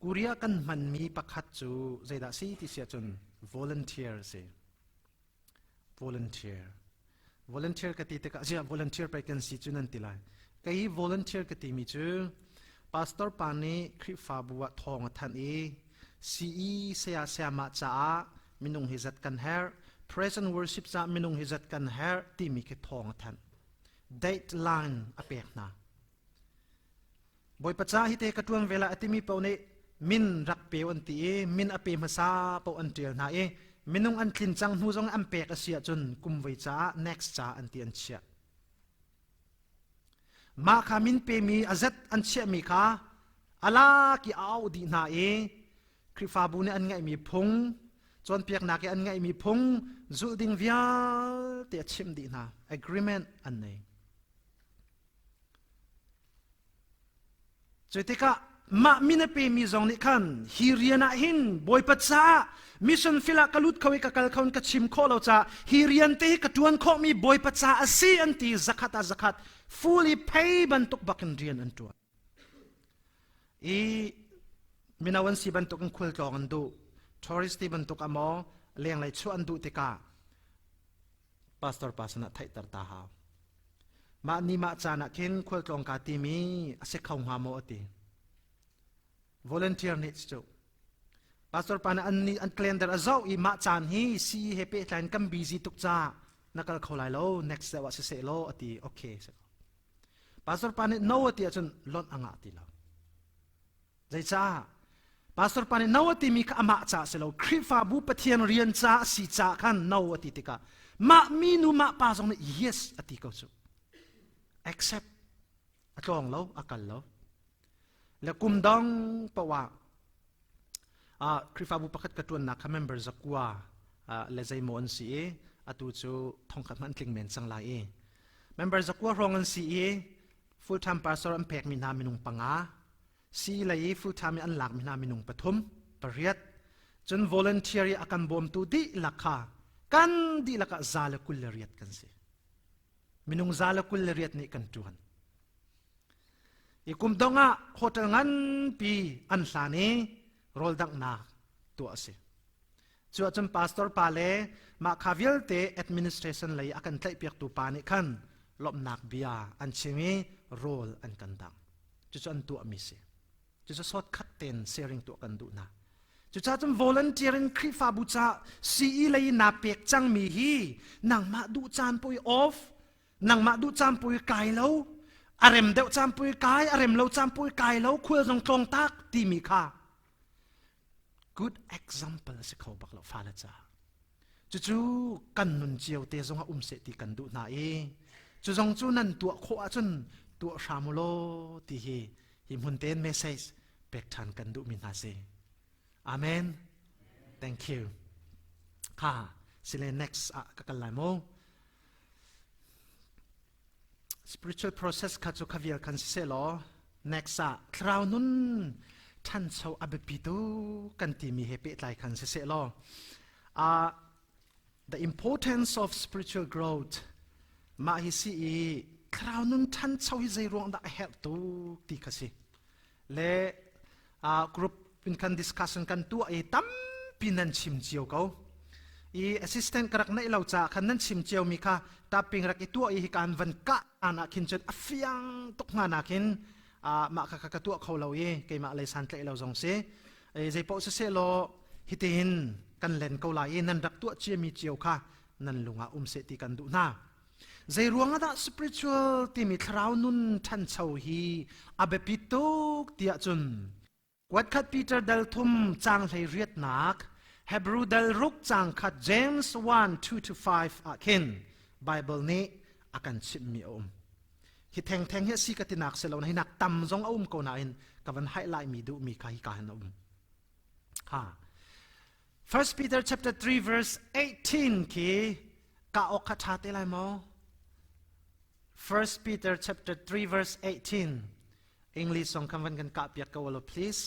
Korea kan hmanmi pakhat cu zeidah si ti si ahcun volunteer a si. Volunteer. Volunteer ka ti tikah ziah volunteer pei kan si cu nan ti lai. Kei volunteer ka timi cu pastor pa nih Khrihfabu ah thawng a thanh i CE saya sayamah caah minung hi zat kan herh, praise and worship caah minung hi zat kan herh timi khi thawng a thanh. Dateline a pek hna. Bawipa ca hi te ka ṭuan ve lai a timi paoh nih min rak pe an ti i min a pe hmasa paoh an ṭial hna i minung an tlin cang hnu zong an pek a si ahcun kum voi caah next ca an ti an chiah. Mah kha min pemi a zet an chiahmi kha a lak i a auh dih hna i Khrihfabu nih an ngeihmi phung, cawnpiaknak i an ngeihmi phung zulh ding vialte a chimh dih hna. Agreement an nei. Cu tikah mah min a pemi zong nih khan hi rian ah hin Bawipa caah mission field ah ka lut kho i ka kal kho in ka chim khawh lo caah hi rian te hi ka ṭuan khawhmi Bawipa caah a si an ti zakhat ah zakhat fully pay bantuk bakin rian an ṭuan. I mino an si bantuk in khualtlawng an duh tourist ti bantuk amaw lenglei chuah an duh tikah pastor pa sinah theihter ta hau. Mah ni mah caan ah khin khualtlawng kaa timi a si kho hnga maw a ti. Volunteer nih cu. Pastor pa nih an ni an calendar a zoh i mah caan hi CE he pehtlai in kan busy tuk caah na kal kho lai lo next deuh ah siseh law a ti. Okay. Pastor pa nih no a ti ahcun lonh a ngah ti lo. Zeicah? Pastor pa nih no a timi kha amah ca a si lo. Khrihfabu Pathian rian ca a si caah khan no a ti tikah mah minu mah pa zong nih yes a ti ko cu. Accept. A tlawng lo, a kal lo. Le kum dong poah ah Khrihfabu pakhat ka ṭuannak kha member zakua le zeimaw an si i atu cu thongkhat hmanh tling men cang lai i member zakua hrawng an si i full time pastor an pekmi hna minung panga si lei i full time i an lakmi hna minung pathum pariat cun volunteer i a kan bawmtu dihlak kha kan dihlak ah 128 kan si minung 128 nih kan ṭuan i kum dong ah hotel nganpi an hlan i rawl danghnak tuah a si Cu ahcun pastor pa le mah kha vialte administration lei a kan tlaihpiaktu pa nih khan lawmhnak bia an chim i rawl an kan dang. Cucu an tuahmi si. Cucu shortcut tein sharing tuah kan duh hna. Cucaah cun volunteer in Khrihfabu ca CE lei naa pek cangmi hi nangmah duh caan pui off, nangmah duh caan pui kai lo, a rem deuh caan pui kai, a rem lo caan pui kai lo, khual zong tlawng tak timi kha good example a si kho bak lo fale caah cucu kan nun cio te zong ah um seh ti kan duh hna i cu zong cu nan tuah khawh ahcun tuah hram u law ti hi hi hmun tein message pek ṭhan kan duhmi hna si amen thank you kha sile next ah ka kal lai mu Spiritual process kha cu kha vial khan siseh law next ah thlarau nun ṭhancho a biapi tuk kan timi he pehtlai khan siseh law uh, the importance of spiritual growth mah hi si i thlarau nun ṭhancho hi zei ruang dah a herh tuk ti kha si le uh, group in kan discussion kan tuah i tampi nan chim cio ko i assistant ka rak neih lo caah khan nan chim cio mi kha tapping rak i tuah i hi kan van kah an ah khin cun a fiang tuk hnga nakin mah kha ka tuah kho lo i keimah lei san tlaih lo zong si zei paoh siseh law hitihin kan len ko lai i nan rak tuah ciami cio kha nan lungah um seh ti kan duh hna Zei ruang ah dah spiritual timi thlarau nun ṭhancho hi a biapi tuk tiah cun kuatkhat Peter dal thum caang hlei riatnak Hebrew dal ruk caang khat James 1 2 to 5 ah khin Bible nih a kan chimhmi a um. Hi thengtheng hi a si ka tinak si lo na hi nak tam zong a um ko nain ka van highlight mi duhmi kha hi ka hin a um. Ha. 1 Peter chapter 3 verse 18 khi ka awk kha ṭha te lai maw? 1 Peter chapter 3 verse 18 English song khan van kan kah piak ko lo please.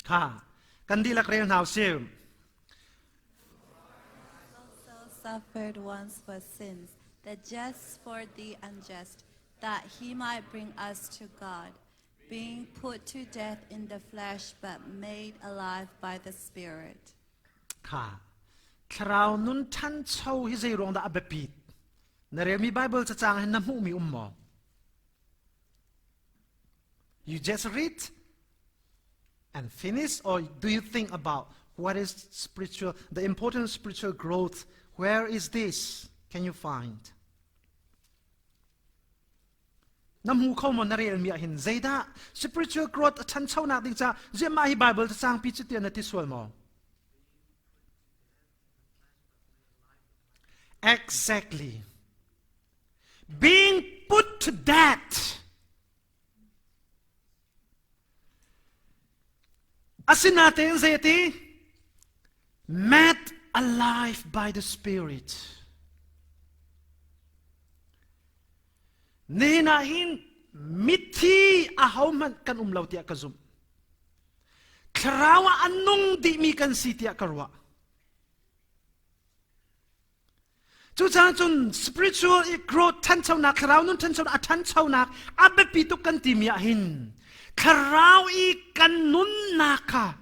Kha kan dihlak rel hna usih. Also suffered once for sins, the just for the unjust, that he might bring us to God, being put to death in the flesh, but made alive by the Spirit. Kha thlarau nun ṭhancho hi zei ruang dah a biapit? Na relmi Bible cacang hin na hmuhmi um maw? You just read and finish, or do you think about what is spiritual, the important spiritual growth? Where is this? Can you find? Na hmu kho maw na relmi ah hin zeidah spiritual growth a ṭhanchonak ding ca ziah hi Bible cacang pi cu tiah na ti sual maw? Exactly. Being put to death. Asinain zeiti? Made alive by the Spirit. Nihin ah hin mithi ahohmanh kan um lo tiah ka zumh. Thlarau ah a nung dihmi kan si tiah ka ruah. Cucaah cun spiritual growth ṭhanchonak, thlarau nun ṭhanchonak, a ṭhanchonak a biapi tuk kan timi ah hin thlarau i kan nunnak kha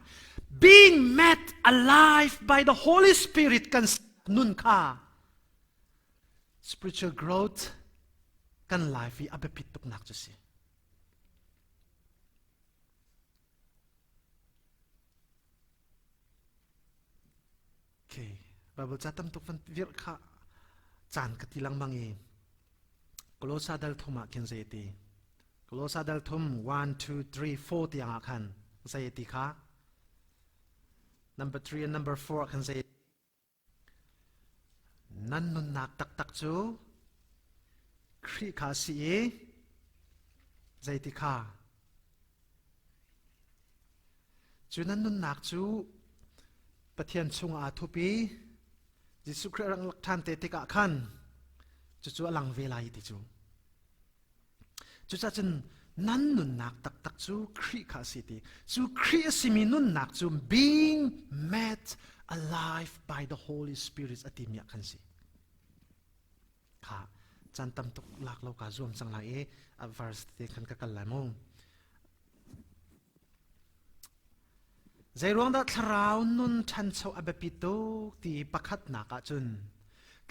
being made alive by the Holy Spirit kan nun kha spiritual growth kan life i a biapit tuknak cu si. Okay. Bible ca tam tuk van virh kha caan ka ti lengmang i Kolosa dal thum ah khin zei ti Kolosa dal thum 1 2 3 4 tiang ah khan zei ti kha number 3 and number 4 ah khan zei Nan nunnak taktak cu Khrih kha a si i zeiti kha? Cu nan nunnak cu Pathian chungah aa thup i Jesuh Khrih a rak lak ṭhan te tikah khan cucu a lang ve lai ti cu. Cucacun nan nunnak taktak cu Khrih kha a si ti. Cu Khrih a simi nunnak cu being made alive by the Holy Spirit a timi ah khan si. Kha caan tam tuk lak lo ka zuam cang lai i a verse te khan ka kal lai mu. Zeiruang dah thlarau nun ṭhancho a biapi tuk ti pakhatnak ah cun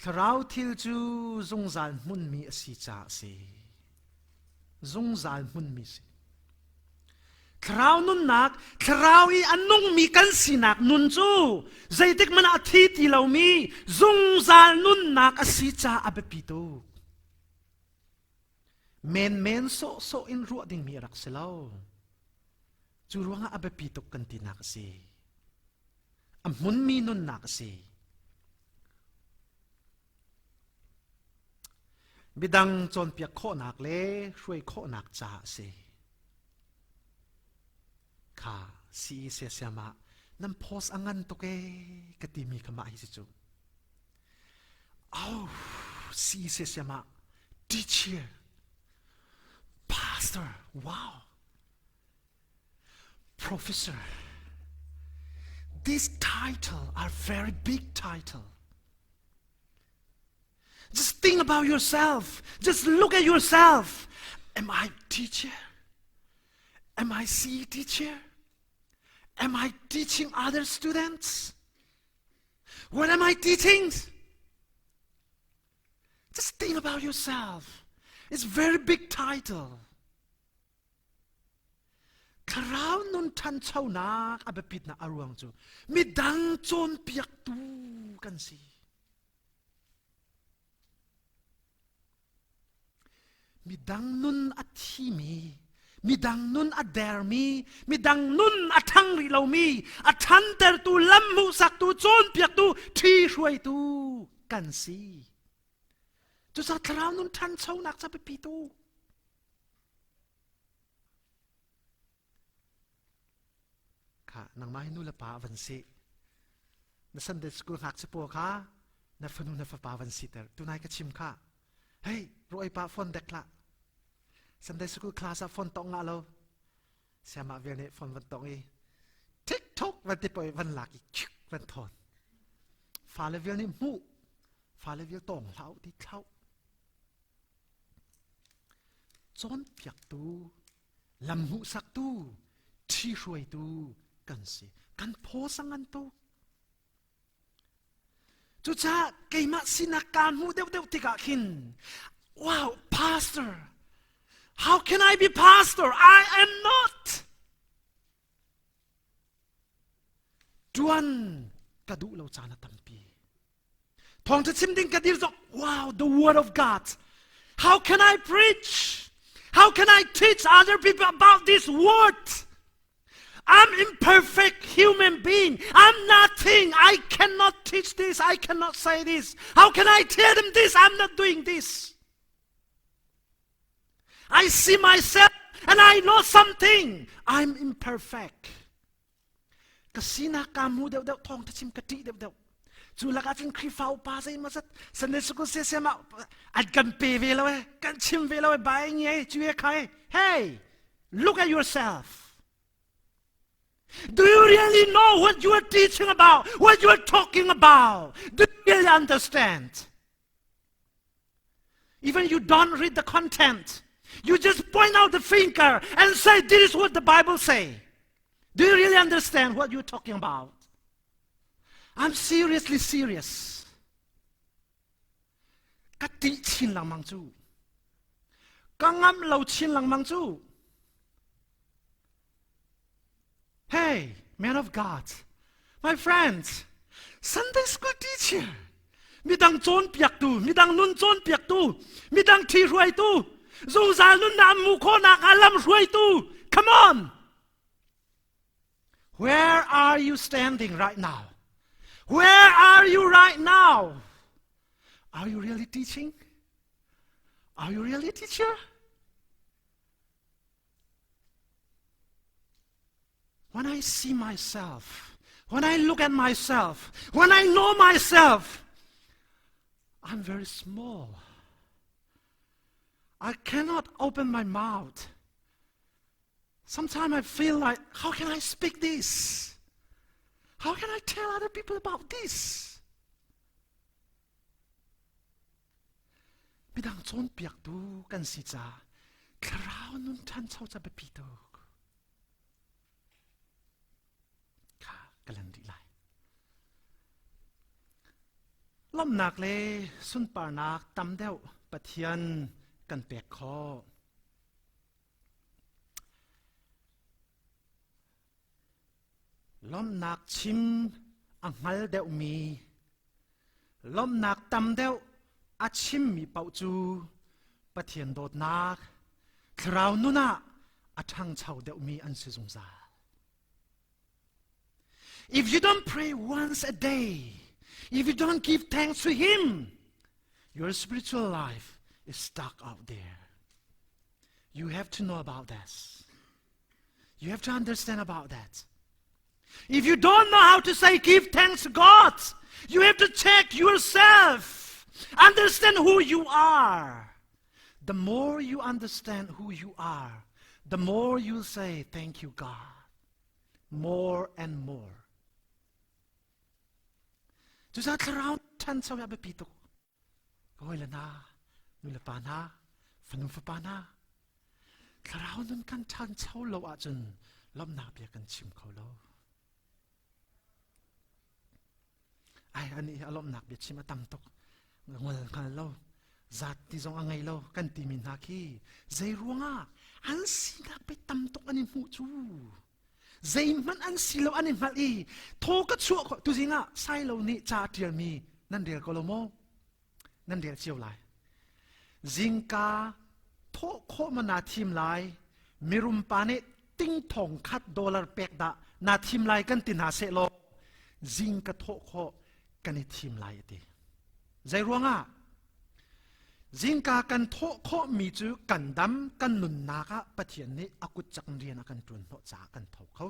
thlarau thil cu zungzal hmunmi a si caah a si. Zungzal hmunmi si. Thlarau nunnak, thlarau i a nungmi kan sinak nun cu zeitik hmanh ah a thi ti lomi zungzal nunnak a si caah a biapi tuk. Menmen sawhsawh in ruah dingmi a rak si lo. Cu ruangah a biapi tuk kan tinak a si. A hmunmi nunnak a si. Midang cawnpiak khawhnak le hruai khawhnak caah a si. Kha si siasiam ah nan post a ngan tuk ee ka timi kha mah hi si cu. Oh, si siasiam ah teacher, pastor, wow. Professor. These title are very big title. Just think about yourself. Just look at yourself. Am I teacher? Am I CE teacher? Am I teaching other students? What am I teaching? Just think about yourself. It's very big title. Thlarau nun ṭhanchonak a biapitnak a ruang cu midang cawnpiaktu kan si. Midang nun a thimi, midang nun a dermi, midang nun a ṭhang rih lomi, a ṭhantertu, lam hmuhsaktu, cawnpiaktu, ṭhihruaitu kan si. Cucaah thlarau nun ṭhanchonak ca biapi tu. Kha nangmah hi nu le pa van si. Na Sunday school ngakchia pawl kha na fanu na fapa van siter. Tunai ka chim kha. Hey, ruai pa phone dek hlah. Sunday school class ah phone tong ngah lo. Siamah vel nih phone van tong i. TikTok van ti poi van lak i van thawn. Fale vial nih hmuh, fale vial tawng hlau ti thlau. Cawnpiaktu, lam hmuhsaktu, ṭhi hruaitu kan si. Kan phaw sang an tu. Cucaah keimah sinak kaa hmuh deuhdeuh tikah khin, wow, pastor, how can I be pastor? I am not. Tuan ka duh lo caan a tampi. Thawngṭha chim ding ka dir zong, wow, the word of God. How can I preach? How can I teach other people about this word? I'm imperfect human being. I'm nothing. I cannot teach this. I cannot say this. How can I tell them this? I'm not doing this. I see myself and I know something. I'm imperfect. Ka sinak kaa hmu deuhdeuh thawng thachim ka ṭih deuhdeuh. Cu lakah cun Khrihfa upa zeimaw zat Sunday school siasem ah an kan pe ve lo e, kan chim ve lo e, bai nge cu e khai. Hey, look at yourself. Do you really know what you are teaching about? What you are talking about? Do you really understand? Even you don't read the content. You just point out the finger and say, this is what the Bible say. Do you really understand what you're talking about? I'm seriously serious. Ka ti chin lengmang cu. Ka ngam lo chin lengmang cu. Hey, man of God, my friends, Sunday school teacher, midang cawnpiaktu, midang nun cawnpiaktu, midang ṭhi hruaitu, zungzal nunnak mu khawhnak ah lam hruaitu. Come on! Where are you standing right now? Where are you right now? Are you really teaching? Are you really a teacher? When I see myself, when I look at myself, when I know myself, I'm very small. I cannot open my mouth. Sometimes I feel like, how can I speak this? How can I tell other people about this? Midang cawnpiaktu kan si ca thlarau nun ṭhancho ca biapi tuk kha ka lan rih lai. Lawmhnak le sunparnak tam deuh Pathian kan pek khawh. Lawmhnak chim a hngal deuhmi, lawmhnak tam deuh a chimmi paoh cu Pathian dawtnak, thlarau nun ah a ṭhangcho deuhmi an si zungzal. If you don't pray once a day, if you don't give thanks to Him, your spiritual life is stuck out there. You have to know about this. You have to understand about that. If you don't know how to say give thanks to God, you have to check yourself. Understand who you are. The more you understand who you are, the more you say, Thank you, God. More and more. Cucaah thlarau ṭhancho a biapi tuk. Ka hawile hna, nulepa hna, fanu fapa hna, thlarau nun kan ṭhancho lo ahcun lawmhnak bia kan chim kho lo. Ai, ani hi a lawmhnak bia chim a tam tuk. Ngol hngal lo, zat ti zong a ngei lo kan timi hna khi zei ruangah an sinak pe tam tuk an i hmuh cu. Zeihmanh an si lo an i hngalh i thaw ka chuah khawh tuzing ah Sailo nih ca a ṭialmi nan rel ko lo maw? Nan rel cio lai. Zingka thawh khawh ma naa thim lai mirum pa nih ting thong khat dollar pek dah naa thim lai kan ti hna seh law zingka thawh khawh kan i thim lai a ti. Zei ruangah? Zingka kan thawh khawhmi cu kan dam, kan nunnak ah Pathian nih a kut cak in rian a kan ṭuan hnawh caah kan tho kho.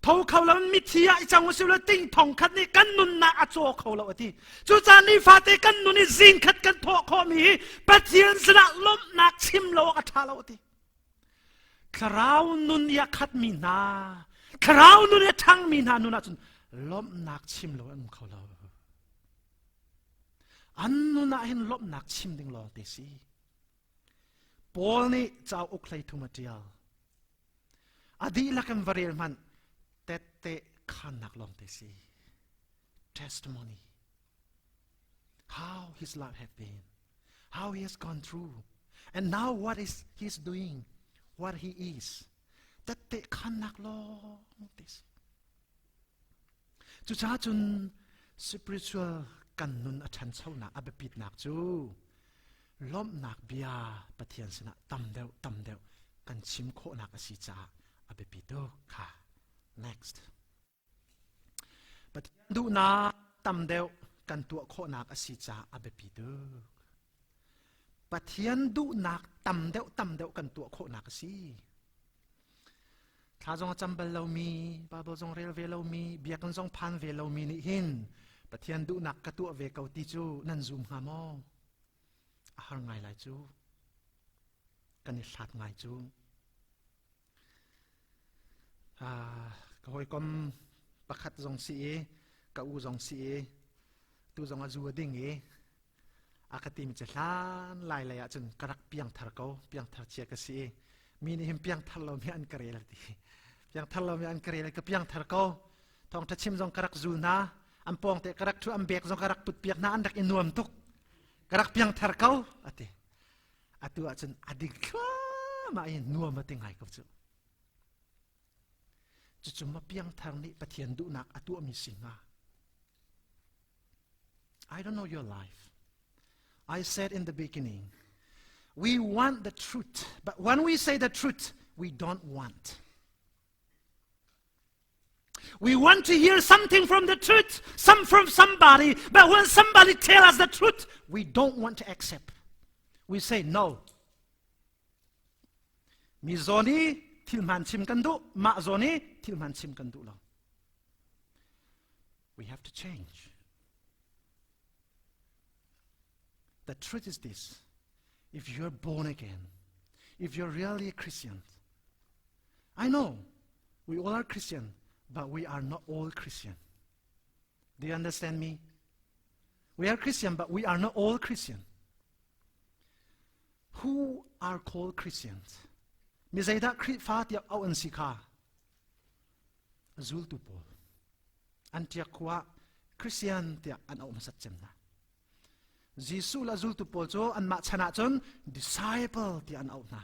Tho kho lo mithi ah i cang usih law ting thong khat nih kan nunnak a caw kho lo a ti. Cucaah nifate kan nun i zing khat kan thawh khawhmi hi Pathian sinah lawmhnak chim lo awk a ṭha lo a ti. Thlarau nun i a khatmi hna, Thlarau nun he ṭhangmi hna nun ahcun lawmhnak chim lo an um kho lo. An nun ah hin lawmhnak chim ding lawng te si. Paul nih cauk hlei thum a ṭial. A dihlak in va rel hmanh tette khannak lawng te si. Testimony. How his life have been. How he has gone through. And now what is he's doing, what he is. Tette khannak lawng te si. Cucaah cun spiritual kan nun a ṭhanchonak a biapitnak cu lawmhnak bia Pathian sinah tam deuh tam deuh kan chim khawhnak a si caah a biapi tuk kha. Next. Pathian duhnak tam deuh kan tuah khawhnak a si caah a biapi tuk. Pathian duhnak tam deuh tam deuh kan tuah khawhnak a si. Thla zong a cam bal lomi, Bible zong rel ve lomi, biakinn zong phan ve lomi nih hin Pathian duhnak ka tuah ve ko ti cu nan zum hnga maw? A har ngai lai cu. Kan i hlat ngai cu. Ah, ka hawikom pakhat zong si i, ka u zong si i, tu zong a zu a ding i, a ka timi cu hlan lai lei ahcun ka rak piangthar ko piangthar chia ka si i mi nih hin piangthar lomi an ka rel ti piangthar lomi an ka rel ka piangthar ko thawngṭha chim zong ka rak zul hna an pawng te ka rak ṭhu an bek zong ka rak put piak hna an rak i nuam tuk ka rak piangthar ko ati atu ahcun a ding thluahmah in nuam a ti ngai ko cu cucu ma piangthar nih Pathian duhnak a tuahmi si hnga I don't know your life. I said in the beginning, we want the truth, but when we say the truth, we don't want. We want to hear something from the truth, some from somebody, but when somebody tell us the truth, we don't want to accept. We say no. Mi zawn i thil hmaan chim kan duh, mah zawn i thil hmaan chim kan duh lo. We have to change. The truth is this if you're born again, if you're really a Christian, I know we all are Christian, but we are not all Christian. Do you understand me? We are Christian, but we are not all Christian. Who are called Christians? Mi zeidah Khrihfa tiah auh an si kha? Zultu pawl. Antiok khua Christian tiah an auh hmasat cem hna. Jesuh le zultu pawl cu anmah chan ahcun disciple tiah an auh hna.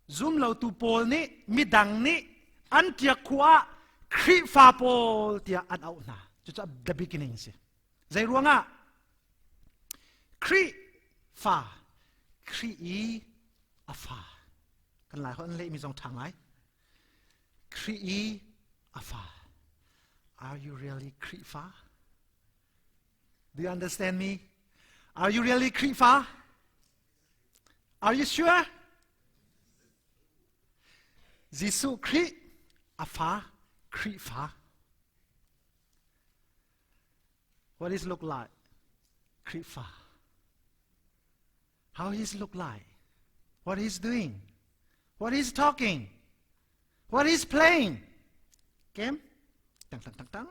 Zumlotu pawl nih midang nih Antiok khua ah Khrihfa pawl tiah an auh hna. Cucu the beginning si. Zei ruangah? Khrihfa, Khrih i a fa. Kan lai holh an lehmi zong ṭha ngai. Khrih i a fa. Are you really Khrihfa? Do you understand me? Are you really Khrihfa? Are you sure? Jesuh Khrih a fa Khrihfa. What is look like? Khrihfa. How he's look like? What he's doing? What he's talking? What he's playing? Game? Tang tang tang tang.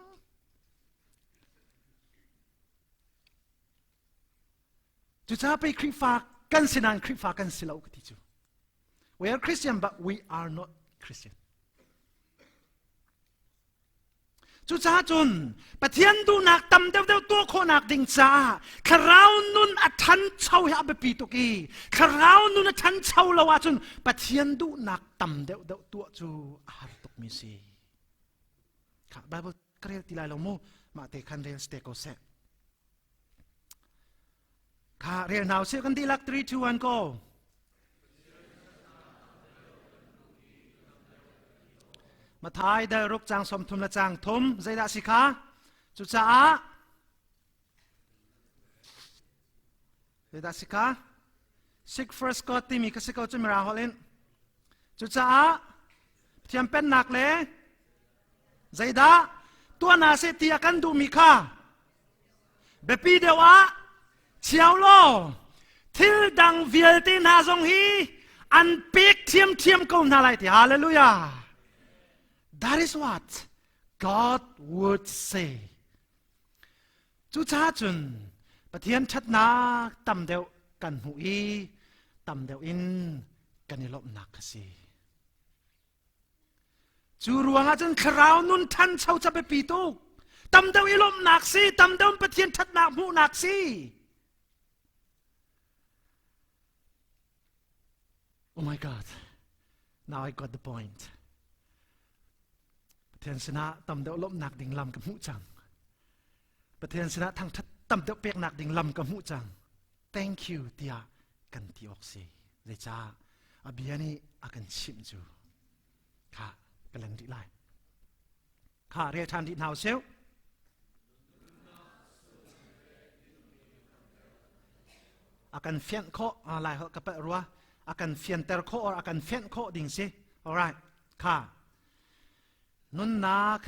Cucaah pei Khrihfa kan si nain Khrihfa kan si lo ka ti cu. We are Christian but we are not Christian. Cucaah cun Pathian duhnak tam deuhdeuh tuah khawhnak ding caah thlarau nun a ṭhancho hi a biapi tuk i thlarau nun a ṭhancho lo ahcun Pathian duhnak tam deuhdeuh tuah cu a har tukmi si. Kha Bible ka rel ti lai lo mu mah te khan rel ste ko seh. Kha rel hna usih kan dihlak 3 2 1 go. Mathai dal ruk cang som thum le cang thum zeidah si kha cucaah zeidah si kha seek first God timi ka si ko cu mirang holh in cucaah Pathian pennak le Zeidah tuah hna seh ti a kan duhmi kha biapi deuh ah chiao law thil dang vialte hna zong hi an pek ṭhiamṭhiam ko hna lai ti hallelujah. That is what God would say. Cucaah cun Pathian ṭhatnak tam deuh kan hmuh i tam deuh in kan i lawmhnak kha si. Cu ruangah cun thlarau nun ṭhancho ca biapi tuk. Tam deuh i lawmhnak si, tam deuh Pathian ṭhatnak hmuhnak si. Oh my God, now I got the point. Pathian sinah tam deuh lawmhnak ding lam ka hmuh cang. Pathian sinah thangṭhat tam deuh peknak ding lam ka hmuh cang. Thank you tiah kan ti awk si. Zeicah a bia nih a kan chimh cu kha ka leng rih lai. Kha rel ṭhan rih hna usih. A kan fianh khawh lai holh ka palh rua a kan fianter khawh or a kan fianh khawh ding si. Alright. Kha nunnak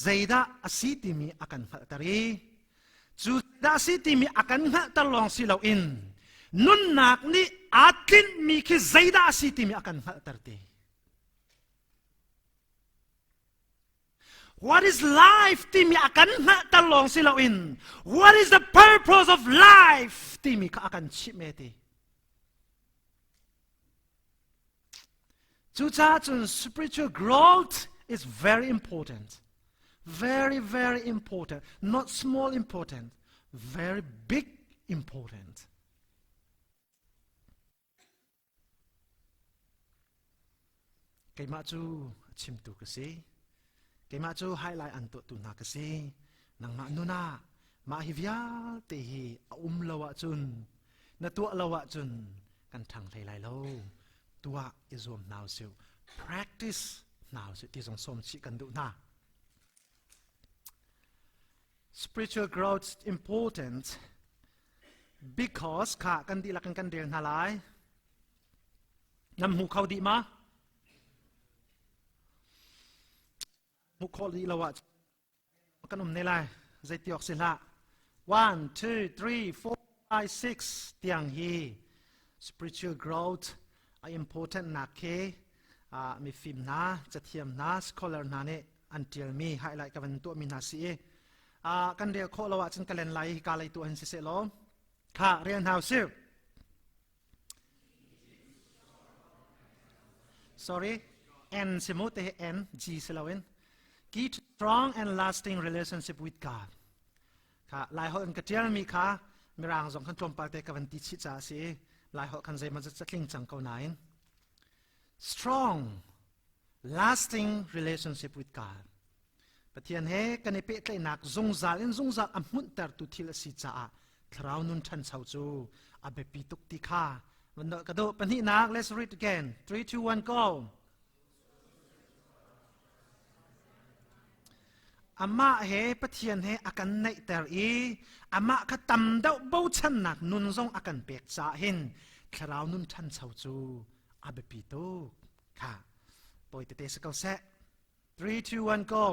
zeidah a si timi a kan hngalhter i cu dah a si timi a kan hngalhter lawng si loin nunnak nih aa tlinhmi khi zeidah a si timi a kan hngalhter ti. What is life timi a kan hngalhter lawng si loin what is the purpose of life timi kha a kan chimh e ti. Cucaah cun spiritual growth is very important. Very, very important. Not small important. Very big important. Keimah cu a chimtu ka si. Keimah cu highlight an tuahtu hna ka si. Nangmah nun ah mah hi vialte hi a um lo ahcun na tuah lo ahcun kan ṭhang hlei lai lo. Tuah i zuam hna usih. Practice hna usih ti zong sawm chih kan duh hna. Spiritual growth is important because kha kan dihlak in kan rel hna lai. Nan hmu kho dih ma? Hmuh khawh dih lo ah kan um ne lai. Zeiti awk si hlah. 1, 2, 3, 4, 5, 6 tiang hi spiritual growth a important nak khi mifim hna, cathiam hna, scholar hna nih an ṭialmi highlight ka van tuahmi hna si i kan rel khawh lo ahcun ka len lai hi ka lei tu an si seh law kha rel hna usih. Sorry, N si mu te N G si loin. Keep strong and lasting relationship with God. Kha lai holh in ka ṭialmi kha mirang zong khan tlawmpal te ka van ti chih caah si i lai holh khan zeimaw zat tling cang ko nain strong lasting relationship with God. Pathian he kan i pehtlaihnak zungzal in zungzal a hmunhtertu thil a si caah thlarau nun ṭhancho cu a biapi tuk ti kha van nolh ka duh. Pahnihnak, let's read again. 3, 2, 1, go. Amah he Pathian he a kan naihter i amah kha tam deuh bochannak nun zong a kan pek caah hin thlarau nun ṭhancho cu a biapi tuk. Kha tawi tete si ko seh. 3, 2, 1, go.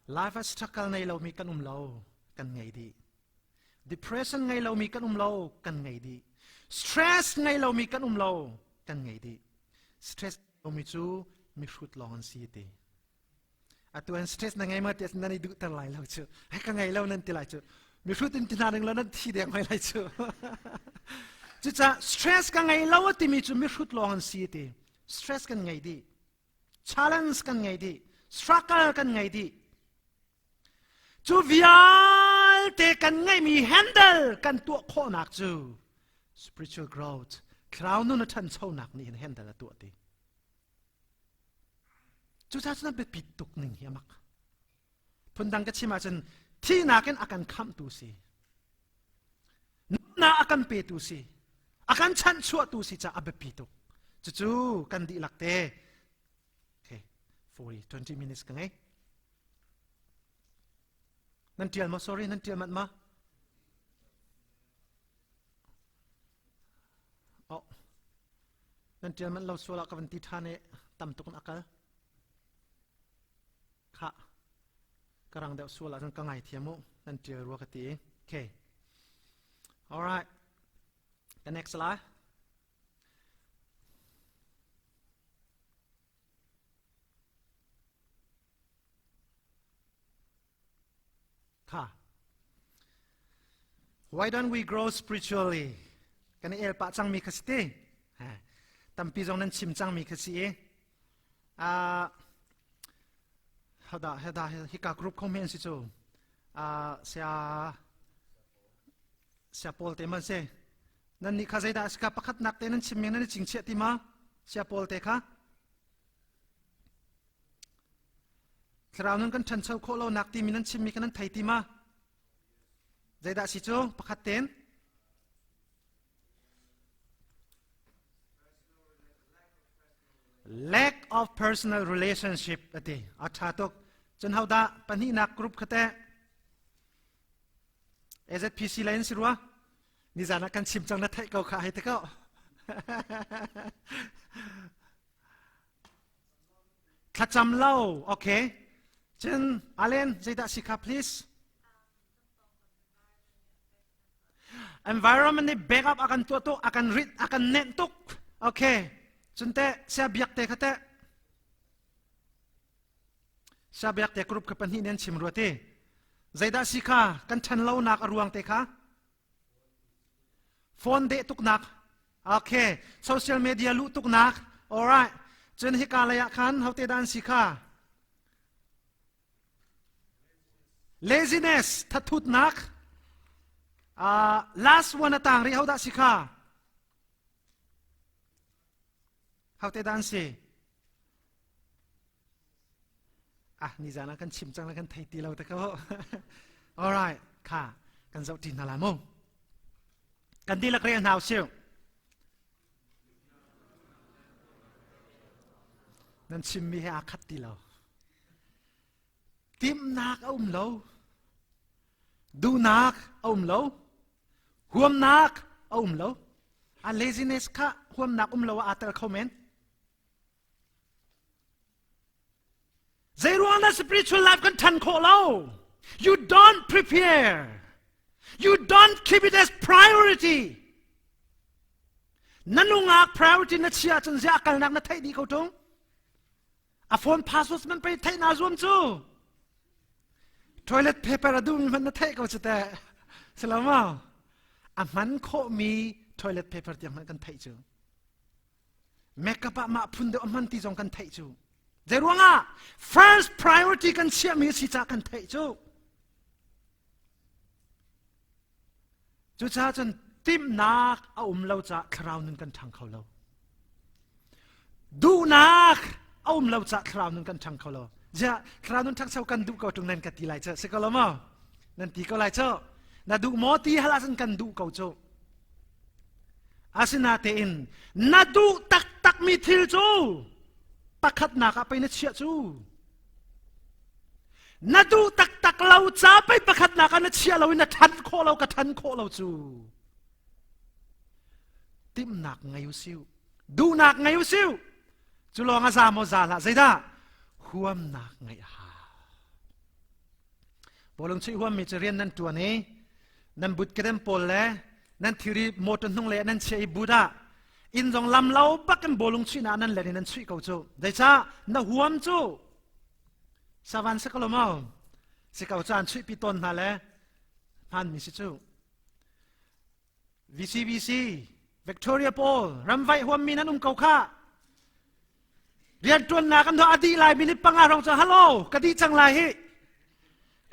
Life ah struggle nei lomi kan um lo, kan ngei dih. Depression ngei lomi kan um lo, kan ngei dih. Stress ngei lomi kan um lo, kan ngei dih. Stress lomi cu mihrut lawng an si ti. Atu an stress na ngei ma ti nan i duhter lai lo cu. Hei ka ngei lo nan ti lai cu. Mihrut in ti hna ning lo nan thi deng mai lai cu. Cucaah stress ka ngei lo a timi cu mihrut lawng an si ti. Stress kan ngei dih. Challenge kan ngei dih. Struggle kan ngei dih. Cu vialte kan ngeihmi handle kan tuah khawhnak cu spiritual growth, thlarau nun a ṭhanchonak nih hin handle a tuah ti. Cucaah cun a biapit tuk ning hi a mak. Phundang ka chim ahcun thihnak in a kan khamhtu si. Nunnak a kan petu si. A kan chanhchuahtu si caah a biapi tuk. Cucu kan dihlak te. Okay, 40, 20 minutes ka ngei. Nan tial ma? Sorry, nan tial manh ma? Oh. Nan ṭial manh lo sual ah ka van ti ṭhan i tam tuk in a kal. Khah. Ka rang deuh sual ahcun ka ngaithiam u. Nan ṭial rua ka ti. Okay. All right. The next slide. Kha. Why don't we grow spiritually? Kan i el pah cangmi kha si ti. Tampi zong nan chim cangmi kha si i. Uh, hada hada hika group khong men si cu. Uh, sia sia Paul te man se. Nan nih kha zeidah sika pakhat nak te nan chim mi nan i chingchiah ti ma? Sia Paul te kha. Thlarau nun kan ṭhancho khawh lonak timi nan chimmi kha nan thei ti ma? Zeidah si cu? Pakhat ten. Lack of personal relationship ati. A ṭha tuk. Cun hodah pahnihnak group kha teh? AZPC lei in si rua? Nizan ah kan chim cang na theih ko kha hei te ko. Thlacam lo, okay. Cun Alen, zeidah si kha please? Environment nih backup a kan tuah tuk, a kan rit, a kan nenh tuk. Okay. Cun teh sia biak te kha teh. Sia biak te group kha pahnih nen chim rua ti. Zeidah si kha kan ṭhan lonak a ruang te kha? Phone deh tuknak. Okay. Social media luh tuknak. Alright. Cun hika lei ah khan hote dah an si kha? Laziness, thathutnak. Uh, last one a tang rih ho dah si kha? Hote dah an si? Ah, nizan ah kan chim cang la kan thei ti lo te ko. Alright, kha kan zoh ṭi hna la mu. Kan dihlak rel hna usih. Nan chimmi he aa khat ti lo. Timhnak a um lo. Duhnak a um lo. Huamnak a um lo. A laziness kha huamnak um lo ah aa tel kho men. Zeiruang na spiritual life kan ṭhan khawh lo? You don't prepare. You don't keep it as priority. Na nungak priority na chia cun ziah kalnak na theih dih ko ṭung. A phone password man pei theih naa zuam cu. Toilet paper a duhmi hmanh na theih ko cu teh. Salama. A hman khawhmi toilet paper tiang hmanh kan theih cu. Makeup ah mah phun deuh a hman ti zong kan theih cu. Zeiruangah first priority kan chiahmi a si caah kan theih cu. Cucaah cun timhnak a um lo caah thlarau nun kan ṭhang kho lo. Duhnak a um lo caah thlarau nun kan ṭhang kho lo. Ziah thlarau nun ṭhangcho kan duh ko ṭung nan ka ti lai cu si ko lo maw? Nan ti ko lai cu. Na duh maw ti hal ahcun kan duh ko cu. Asinatein na duh taktakmi thil cu pakhatnak ah pei na chiah cu. Na duh taktak lo ca pei pakhatnak ah na chiah lo i na ṭhan khawh lo ka ṭhan khawh lo cu. Timhnak ngei u siu. Duhnak ngei u siu. Cu lawng a za maw za hlah zeidah? Huamnak ngeih a hau. Bawlung chuih huammi cu rian nan ṭuan i nan but kedem pawl le nan thilri motor hnung le nan chiah i but ah inn zong lam lo bak in bawlung chuihnak nan len in nan chuih ko cu. Zeicah na huam cu savan si ko lo maw? Si ko cu an chuihpi tawn hna le hmanmi si cu. VCBC, Victoria Paul, ramvaih huammi nan um ko kha. Rianṭuannak an a dih lai minute panga rong cu hello ka dih cang lai hi.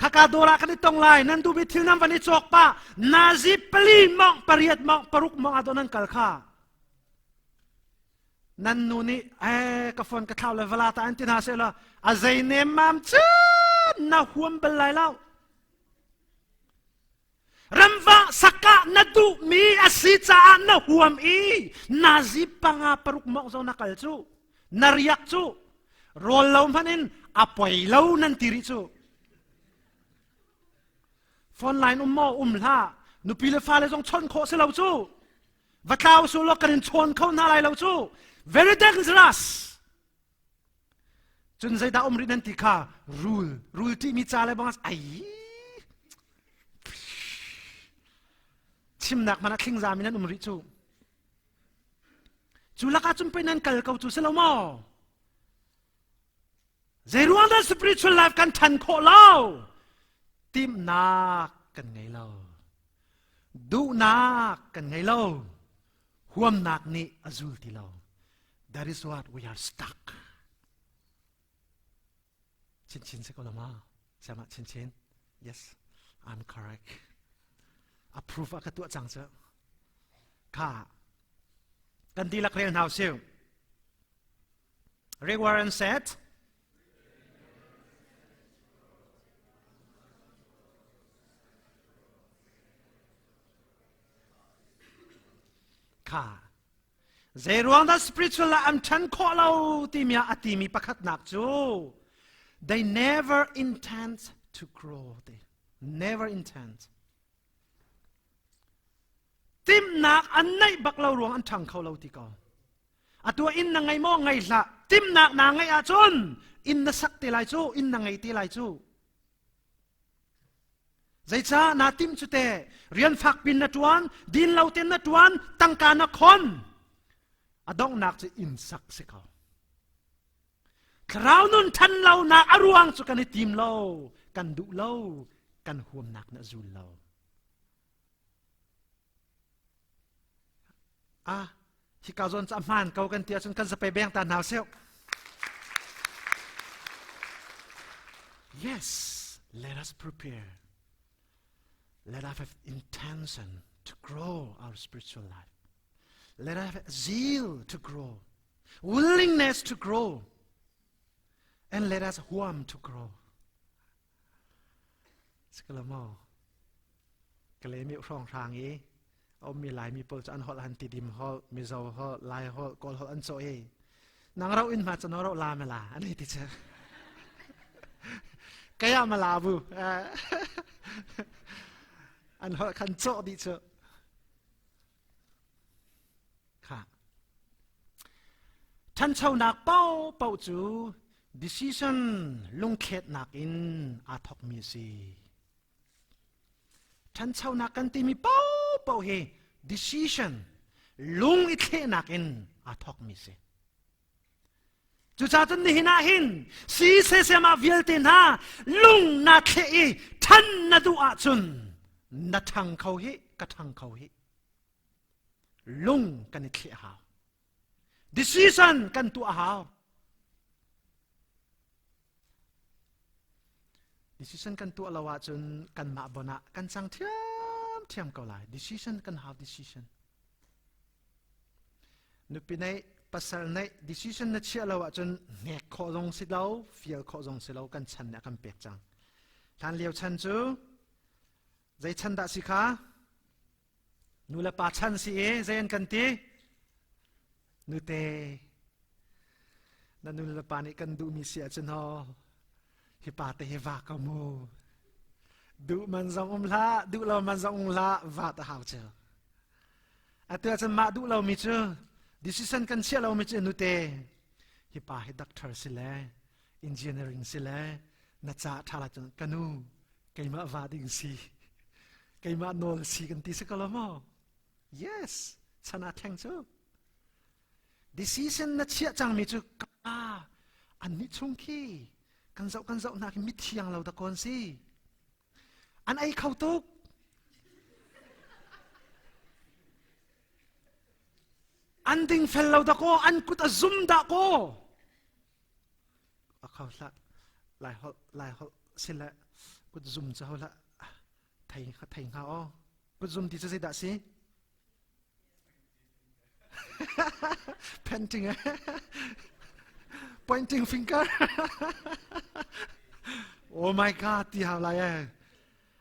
Khaka dawr ah kan i tong lai nan duhmi thil nan van i cawk pah nazi pali mong pariat mong paruk mong ah nan kal kha. Nan nu nih eh ka phone ka thlau le vala ta an ti hna seh law a zei nem mam cu na huam bal lai lo. Ramvah sakah na duhmi a si caah na huam i nazi panga paruk mawng zong na kal cu na riak cu rawl lo hmanh in a poi lo nan ti rih cu phone line um maw um hlah nupi le fale zong chawnh khawh si lo cu va tlau su law kan in chawn kho hna lai lo cu very dangerous Cun zeidah um rih nan ti kha rul rul ṭihmi ca le bang ai chimnak hmanh ah thlingzam in an um rih cu cu lakah cun pei nan kal ko cu si lo maw zei ruang dah spiritual life kan ṭhan khawh lo? Timhnak kan ngei lo. Duhnak kan ngei lo. Huamnak nih a zul ti lo. That is what we are stuck. Chinchin si ko lo ma? Siamah chinchin. Yes, I'm correct. Approve a ka tuah cang cu. Kha kan dihlak rel hna usih. Rick Warren said, Kha Zeiruang dah spiritual ah an ṭhan khawh lo timi ah a timi pakhatnak cu they never intend to grow. They never intend. Timnak an neih bak lo ruang an ṭhang kho lo ti ko. Atu inn na ngei maw ngei hlah. Timnak naa ngeih ahcun inn na sak te lai cu, inn na ngei te lai cu. Zeicah naa timh cu te rian fak pin na ṭuan, din lo ten na ṭuan, tangka na khon. A donghnak cu inn sak si ko. Thlarau nun ṭhan lonak a ruang cu kan i tim lo, kan duh lo, kan huamnak na zul lo. Ah, hika zawn cu a hmaan ko kan ti ahcun kan zapei beng ta hna usih. Yes, let us prepare. Let us have intention to grow our spiritual life. Let us have zeal to grow, willingness to grow, and let us huam to grow. Sikalamo, Kalemi hrawnghrang i a ummi Laimi pawl cu an holh han Tidim holh, Mizo holh, Lai holh, Kawl holh an cawh i nang ro in ma cano ro la mala an hei ti che. Kaya mala bu an holh khan cawh dih cu. Kha. Ṭhanchonak paohpaoh cu decision lungthletnak in aa thawkmi a si. Ṭhanchonak kan timi paohpaoh hi decision lung i thlehnak in aa thawkmi si. Cucaah cun nihin ah hin si sesem ah vialte hna lung na thleh i ṭhan na duh ahcun na ṭhang kho hi ka ṭhang kho hi. Lung kan i thleh a hau. Decision kan tuah a hau. Decision kan tuah lo ahcun kanmah bon ah kan cang ṭhiamṭhiam ko lai. Decision kan hau decision. Nupi neih, pasal neih, decision na chiah lo ahcun hnek khawh zong si lo, fial khawh zong si lo kan chan nih a kan pek cang. Hlan lio chan cu zei chan dah si kha? Nu le pa chan si i zei an kan ti? Nute, na nu le pa nih kan duhmi si ahcun haw hi pa te hi va ko mu. Duh man zong um hlah, duh lo man zong um hlah, va ta hau cu. Atu ahcun mah duh lomi cu decision kan chiah lomi cu nute hi pa hi doctor si le engineering si le na ca ṭha la cun ka nu keimah va ding si keimah nawl si kan ti si ko lo maw Yes, chan aa thleng cu. Decision na chiah cangmi cu ka an nih chung khi kan zoh kan zoh hna khi mithiang lo da kawn si. An ei kho tuk. An ding fel lo da kaw, an kut a zum dah kaw. A kho hlah, lai holh, lai holh sile kut zum cu ho hlah. Thei thei hnga aw. Kutzum ti cu zeidah si? Painting eh? Pointing finger. oh my god ti hau lai eh.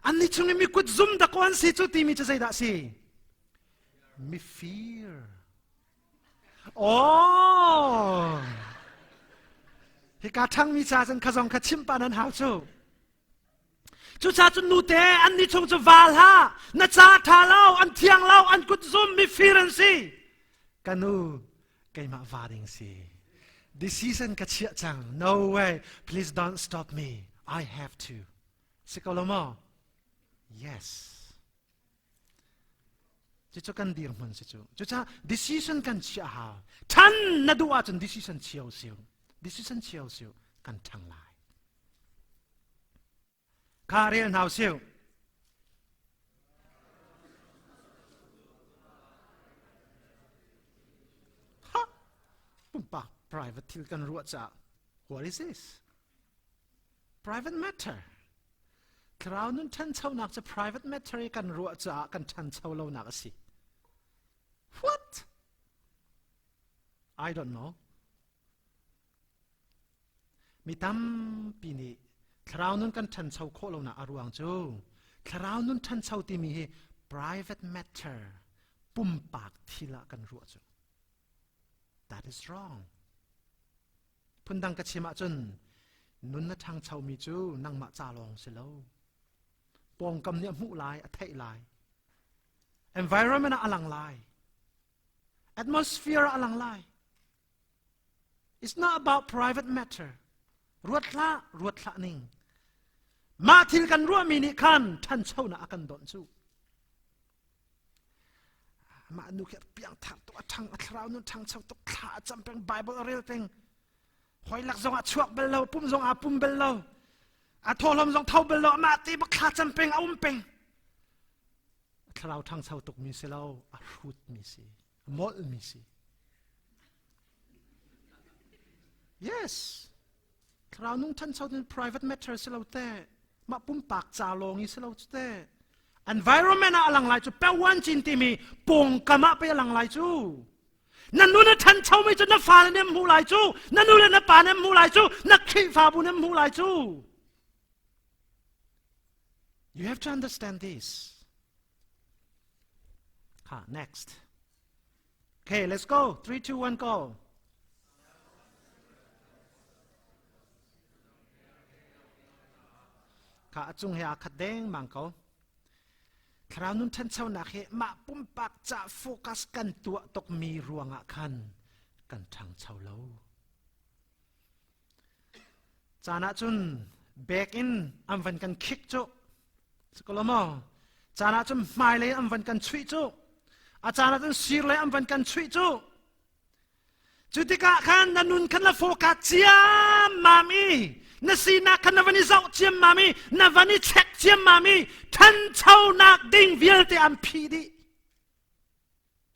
An ni chung i mi kut zum da ko an si cu timi cu zeidah si? Mifir. Oh! Hika ṭhangmi ca cun kha zong kha chimh pa nan hau cu. Cucaah cun nute annih chung cu val hlah, na ca ṭha lo, an thiang lo, an kut zum mifir an si. Ka nu, keimah va ding si. Decision ka chiah cang. No way. Please don't stop me. I have to. Si ko lo maw? Yes. Cucu kan dirhmun si cu. Cucaah decision kan chiah hau. Ṭhan na duh ahcun decision chio siu. Decision chio siu kan ṭhang lai. Kha rel hna usih. Ha! Pumpak private thil kan ruah caah what is this? Private matter. Thlarau nun ṭhanchonak cu private matter i kan ruah caah kan ṭhancho lonak a si. What? I don't know. Mi tampi nih thlarau nun kan ṭhancho khawh lonak a ruang cu thlarau nun ṭhancho timi hi private matter pumpak thil ah kan ruah cu. That is wrong. Phundang ka chim ahcun nun na ṭhangchomi cu nangmah ca lawng si lo. Pawngkam nih a hmuh lai, a theih lai. Environment ah a lang lai. Atmosphere ah a lang lai. It's not about private matter. Ruat hlah, ruat hlah ning. Mah thil kan ruahmi nih khan ṭhanchonak a kan donh cu. Mah nu khi piang thar tuk a ṭhang a thlarau nun ṭhangcho tuk thla a cam peng Bible a rel peng. Hoi lak zong ah chuak bal lo, pum zong aa pum bal lo. A thawhlawm zong tho bal lo, amah te bak thla cam peng a um peng. A thlarau ṭhangcho tuk mi si lo, a hrut mi si. molhmi si. Yes. Thlarau nung ṭhancho din private matter si lo te. Mah pumpak ca lawng i si lo cu te. Environment ah a lang lai cu pewan cin timi pawngkam ah pe a lang lai cu. Na nun a ṭhancho mi cu na fale nih hmuh lai cu, na nu le na pa nih hmuh lai cu, na Khrihfabu nih hmuh lai cu. You have to understand this. Ha, next. Okay, let's go. 3, 2, 1, go. Kha a cung he aa khat deng mang ko. Thlarau nun ṭhanchonak hi mah pumpak ca focus kan tuah tukmi ruangah khan kan ṭhangcho lo. Caan ah cun bek in an van kan khik cu. Sikolo Caan ah cun hmailei an van kan chuih cu. A caan ah cun sirlei an van kan chuih cu. Cu tikah khan na nun khan na focus ciammam i na sinak khan na van i zoh ciammam i na van i check ciammam i ṭhanchonak ding vialte an phih dih.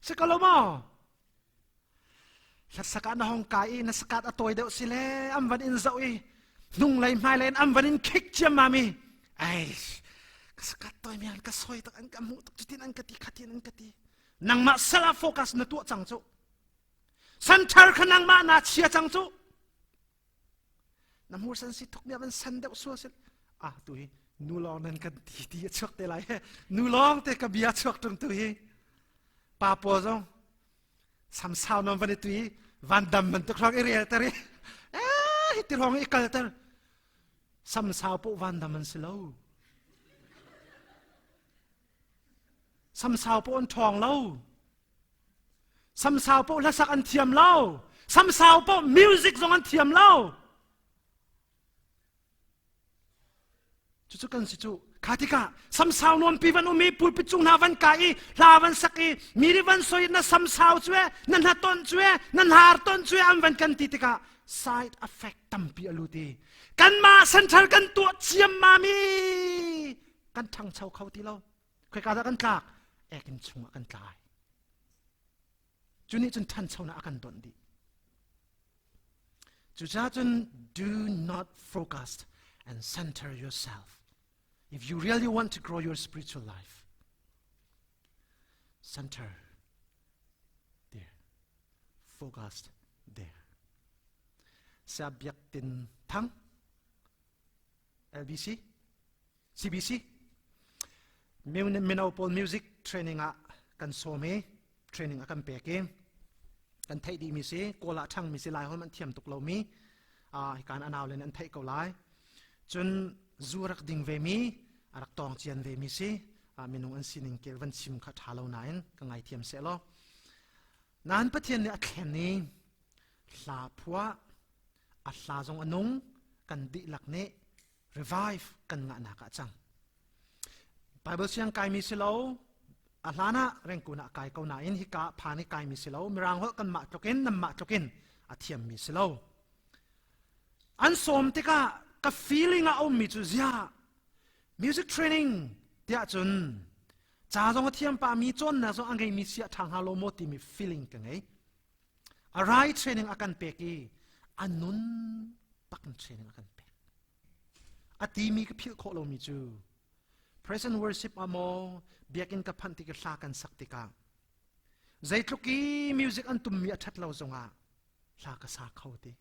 Si ko lo maw? Hlasak ah na hong kai i na sakat a tawi deuh si le an van in zoh i hnunglei hmailei in an van in khik ciammam i ai ka sakat tawi mi an ka soi tak an ka hmuh tuk cutin an ka ti khatin an ka ti nangmah sal ah focus na tuah cang cu center kha nangmah na chia cang cu na hmur san si tuk mi van san deuh sual sil ah tu hi nu lawng nan kan ti ti a chuak te lai he nu lawng te ka bia chuak tung tu hi pa paw zong samsau non van i tui van dam bantuk rong i rel ter i eh hi ti rong i kal ter samsau po van dam an si lo samsau po an ṭhawng lo Samsau paoh hlasak an thiam lo. Samsau paoh music zong an thiam lo. Cucu kan si cu. Kha tikah samsau nuampi van um i pulpit cung hna van kai i hla van sak i mi nih van soi na samsau cu e na hnaton cu e na hnar ton cu e an van kan ti tikah side effect tampi a lut i kanmah central kan tuah ciammam i kan ṭhangcho kho ti lo. Khoika dah kan tlak? Ekin chungah kan tlai. Cu nih cun ṭhanchonak a kan donh dih. Cucaah cun do not focus and center yourself. If you really want to grow your spiritual life, center there. Focus there. Sia Biak Tin Thang, LBC, CBC mino pawl music training ah kan sawm i training a kan pek i kan theih dihmi si kawl ah ṭhangmi si lai holh an thiam tuk lomi hikan anau len an theih ko lai cun zu rak ding ve mi a rak tawng cian ve mi si minung an sining kel van chim kha ṭha lo nain ka ngaithiam seh law nain Pathian nih a thlen i hla phuah a hla zong a nung kan dihlak nih revive kan ngahnak ah cang Bible siang kaimi si lo a hlan ah rengkun ah kai ko nain hika phan i kaimi si lo mirang holh kan mah tlukin nan mah tlukin a thiammi si lo an sawm tikah ka feeling a ummi cu zia. Music training tiah cun ca zong a thiam pah mi cawnnak zong a ngeimi si a ṭha hnga lo maw timi feeling ka ngei. A rai training a kan pek i a nun tak in training a kan pek. A timi ka philh khawh lomi cu present worship ah maw biakinn ka phanh tik i hla kan sak tikah zeitluk i music an tummi a ṭhat lo zongah hla ka sa kho ti.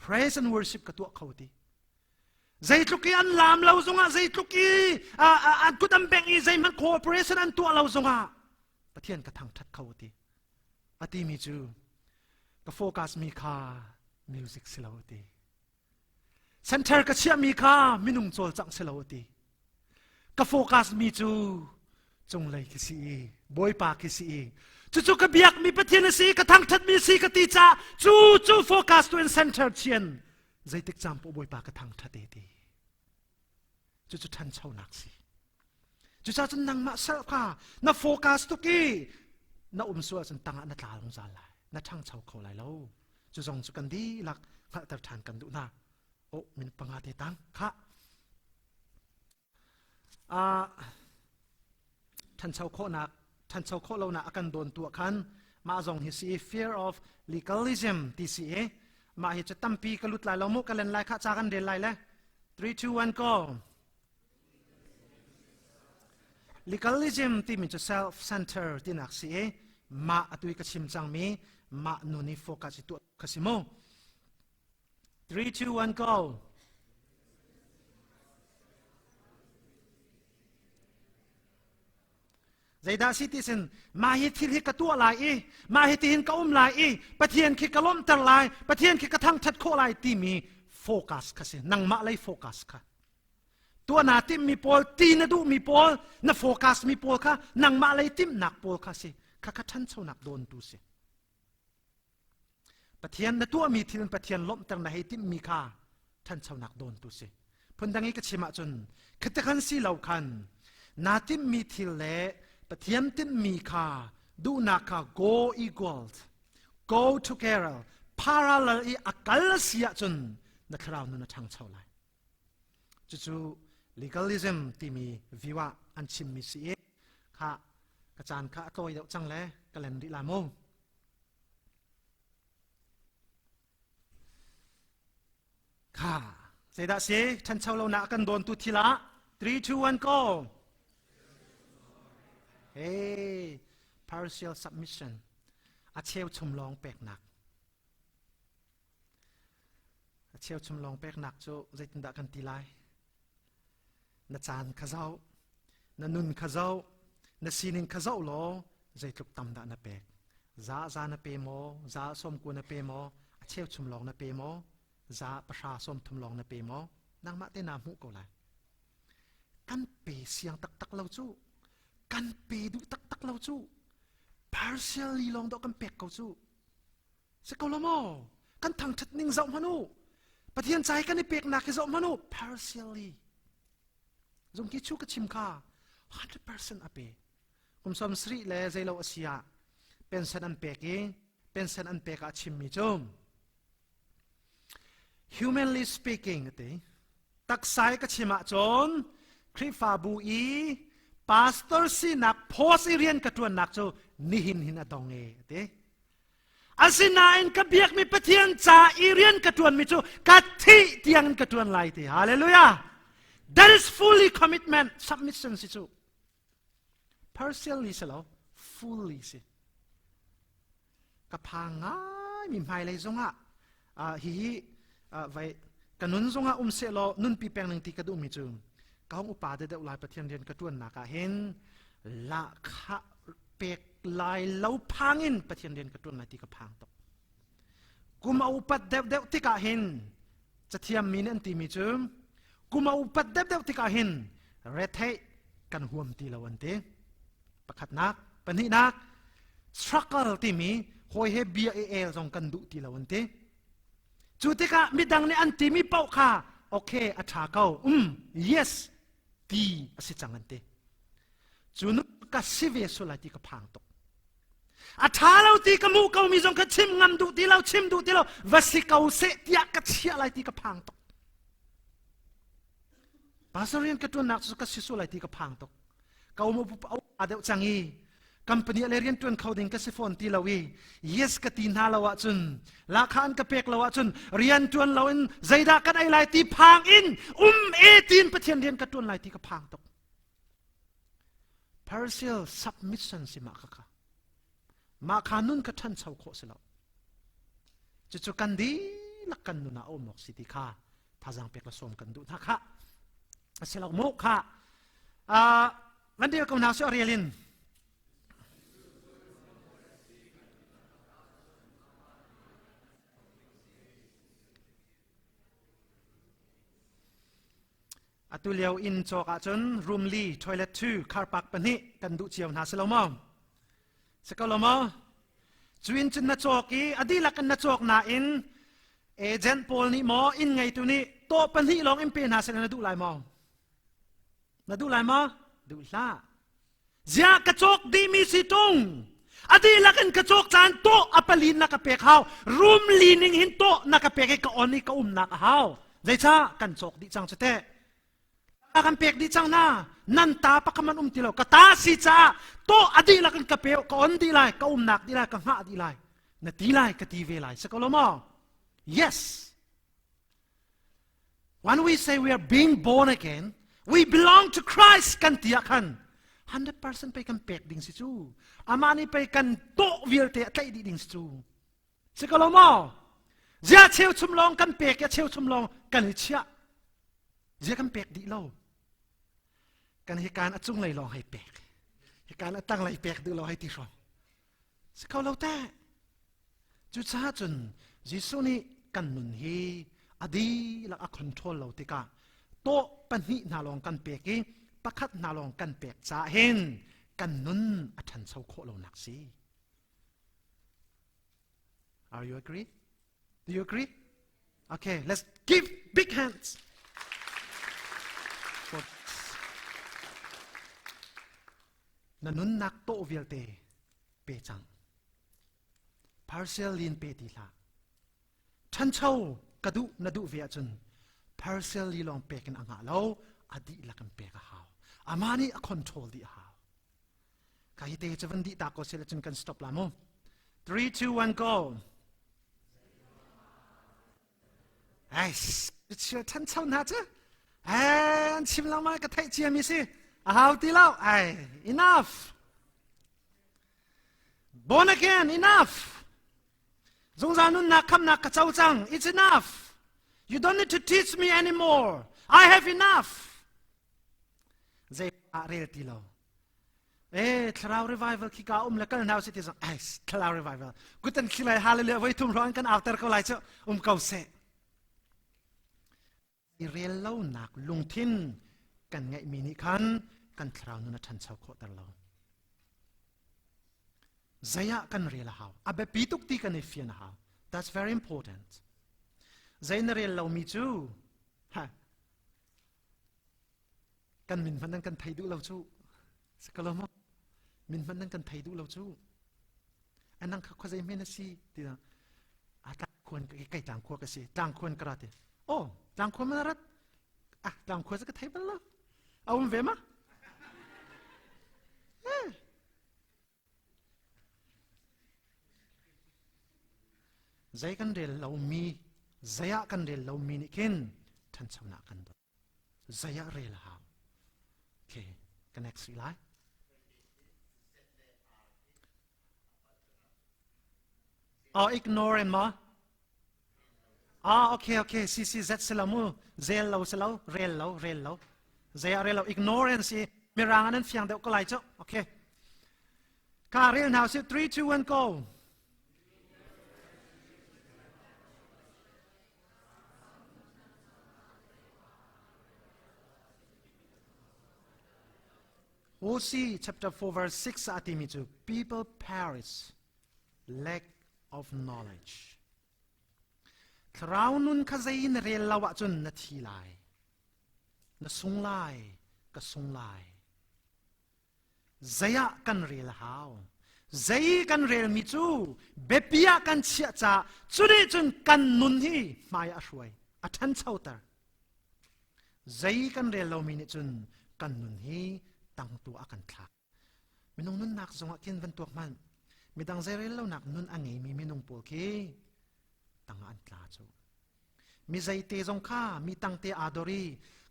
Praise and worship ka tuah kho ti. Zeitluk i an laam lo zongah zeitluk i an kut an bengh i zeihmanh cooperation an tuah lo zongah Pathian ka thangṭhat kho ti. A timi cu ka focus mi kha music si lo ti. Center ka chiahmi kha minung cawlcangh si lo ti. Ka focus mi cu cunglei khi si i Bawipa khi si i cucu ka biakmi Pathian a si ka thangṭhatmi a si ka ti caah cu cu focus tu in center chian zeitik caan poh Bawipa ka thangṭhat e ti. Cucu ṭhanchonak si. Cucaah cun nangmah self kha na focus tuk i na um sual cun tangah na tla zungzal lai. Na ṭhangcho kho lai lo. Cu zong cu kan dihlak hngalhter ṭhan kan duh hna. Oh, min panga te tang kha. Ah, ṭhancho khawhnak ṭhancho khawh lonak a kan dawn tu ah khan mah zong hi si fear of legalism ti si i mah hi cu tampi ka lut lai lo mu ka len lai kha ca kan rel lai le 3 2 1 go legalism timi cu self center tinak si i mah atui ka chim cangmi mah nun i focus i tuah kha si mu 3 2 1 go Zeidah si ti sin mah hi thil hi ka tuah lai i mah hi tihin ka um lai i Pathian khi ka lawmhter lai Pathian khi ka thangṭhat khawh lai timi focus kha si nangmah lei focus kha tuah naa timhmi pawl ti na duhmi pawl na focus mi pawl kha nangmah lei timhnak pawl kha si kha kha ṭhanchonak dawntu si Pathian na tuahmi thil in Pathian lawmhter na hei timhmi kha ṭhanchonak dawntu si. Phundang i ka chim ahcun khatikhan si lo khan naa timhmi thil le Pathian timhmi kha duhnak kha go equal, go together, parallel i a kal a si ahcun na thlarau nun a ṭhangcho lai. Cucu legalism timi view ah an chimmi si i kha ka caan kha a tawi deuh cang le ka len rih la mu. Kha zeidah si ṭhancho lonak a kan dawntu thil ah 3 2 1 go Hey partial submission a cheuchum lawng peknak a cheuchum lawng peknak cu zeitindah kan ti lai Na caan kha zoh, na nun kha zoh, na sining kha zoh law zeitluk tam dah na pek. Za za na pe maw, za sawmku na pe maw, a cheuchum lawng na pe maw, za pahra sawmthum lawng na pe maw, nangmah te naa hmuh ko lai. Kan pe siang taktak lo cu, kan pe duh taktak lo cu, partially lawng dawh kan pek ko cu. Si ko lo maw? Kan thangṭhat ning zoh hmanh u. Pathian ca i kan i peknak hi zoh hmanh u. Partially. Zungki chu ka chim kha 100% a pe. Kum som sarih le zeilo a si ah pension an pek i pension an pek ah a chimmi cu humanly speaking ati taksai ka chim ahcun Khrihfabu i pastor sinak post i rian ka ṭuannak cu nihin hin a dong e ati Asinain ka biakmi Pathian ca i rian ka ṭuanmi cu ka thih tiang in ka ṭuan lai ti. Hallelujah! That is fully commitment, submission si cu. Partially si lo, fully si. Ka phang ngaimi hmailei zongah uh, hihi uh, vai ka nun zongah um seh law nunpi peng ning ti ka duhmi cu ka hung upa deuh lai Pathian rian ka ṭuannak ah hin lahkhah pek lai lo phang in Pathian rian ka ṭuan lai ti ka phang tuk. Kum a upat deuhdeuh tikah hin cathiam mi nih an timi cu kum a upat deuhdeuh tikah hin retheih kan huam ti lo an ti. Pakhatnak, pahnihnak, struggle timi hawi he bia i el zong kan duh ti lo an ti. Cu tikah midang nih an timi paoh kha okay a ṭha ko, um, yes ti a si cang an ti. Cu nu ka si ve sual lai ti ka phang tuk. A ṭha lo ti ka hmuh ko mi zong kha chim ngam duh ti lo, chim duh ti lo, va si ko seh tiah ka chiah lai ti ka phang tuk. Pastor rian ka ṭuannak cu ka si sual lai ti ka phang tuk. Ka um a deuh cang i company le rian ṭuan kho ding ka si fawn ti lo i yes ka ti hna lo ahcun lahkhah an ka pek lo ahcun rian ṭuan lo in zeidah kan ei lai ti phang in um e tiin Pathian rian ka ṭuan lai ti ka phang tuk. Partial submission si mah kha kha. Mah kha nun kha ṭhancho khawh si lo. Cucu kan dihlak kan nun ah a um awk si ti kha thazaang pek le sawm kan duh hna kha. A si lo mu kha. Uh, van rel ko hna su a rel in. Atu lio inn cawk ahcun room li, toilet two, car park pahnih kan duh cio hna si lo maw? Si ko lo maw? Cu inn cun na cawk i a dihlak in na cawk nain agent pawl nih maw inn ngeitu nih tawh pahnih lawng in pe hna seh na duh lai maw? Na duh lai maw? Duh hlah. Ziah ka cawk dihmi si tung. A dihlak in ka cawk caan tawh a palin na ka pek hau. Room li ning hin tawh na ka pek i ka on i ka umnak a hau. Zeicah kan cawk dih cang cu teh. A kan pek dih cang na. Nan ta pakhat um ti lo. Ka ta si caah tawh a dihlak in ka pe ka on dih lai, ka umnak dih lai, ka hngah dih lai. Na ti lai, ka ti ve lai. Si ko lo maw? Yes. When we say we are being born again, we belong to Christ kan ti ah khan 100% pei kan pek ding si cu. Amah nih pei kan tawh vialte a tlaih dih ding si cu. Si ko lo maw? Zia cheuchum lawng kan pek i cheuchum lawng kan i chiah. Zia kan pek dih lo. Kan hi kaan a cunglei lawng hei pek. Hi kaan a tanglei pek duh lo hei ti hrawng. Si kho lo teh. Cucaah cun Jesuh nih kan nun hi a dihlak a control lo tikah tawh pahnih hna lawng kan pek i pakhat hna lawng kan pek caah hin kan nun a ṭhancho khawh lonak si. Are you agree? Do you agree? Okay, let's give big hands. For na nunnak tawh vialte pe cang. Partial in pe ti hlah. Ṭhancho ka duh na duh ve ahcun partially lawng pek in a ngah lo, a dihlak in pek a hau. Amah nih a control dih a hau. Ka hi te cu van dih ta ko sila cun kan stop la mu. 3 2 1 go. Ai, chia ṭhancho hna cu. Ai, an chim lengmang ka theih ciami si. A hau ti lo. Ai, enough. Born again, enough. Zungzal nunnak khamnak ka co cang. It's enough. You don't need to teach me anymore. I have enough. Zei ah rel ti lo. Eh, thlarau revival khi ka um le kal hna si ti zong ai thlarau revival kutan khi lai hallelujah voi thum hrawng kan auter ko lai cu um ko seh i rel lo nak lungthin kan ngeih mi nih khan kan thlarau nun a ṭhancho khawh ter lo zeiah kan rel a hau a biapi tuk ti kan i fian a hau that's very important zei na rel lo mi cu ha Kan min hmanh nan kan thei duh lo cu. Si ko lo maw? Min hmanh nan kan thei duh lo cu. Anang kha khuazei men a si ti na a tlangkhuan kai tlangkhua ka si tlangkhuan ka ra ti. Oh, tlangkhua man rat. Ah, tlangkhua ka thei bal lo. A um ve ma? Eh. Zei kan rel lomi, zei ah kan rel lomi nih khin ṭhanchonak kan dawt. Zei ah rel a hau. Okay, ka next rih lai. Oh, ignore and ma? Ah, okay, okay. Si, si, Z si lo mu. Zel lo si lo, rel lo, rel lo. Zei ah rel lo. Ignorance si. Mirang an fiang deuh ko lai cu. Okay. Ka rel hna si. 3, 2, 1, go. Hosea chapter 4 verse 6 ah timi cu people perish lack of knowledge. Thlarau nun kha zei na rel lo ahcun na thi lai. Na sung lai, ka sung lai. Zei ah kan rel a hau. Zei kan relmi cu biapi ah kan chiah caah cu nih cun kan nun hi hmai a hruai, a ṭhanchoter. Zei kan rel lomi nih cun kan nun hi tangtu a kan thlak. Minung nunnak zongah khin van tuak hmanh. Midang zei rel lonak nun a ngeimi minung pawl khi tang ah an tla cu. Mi zei te zong kha mi tang te aa dor i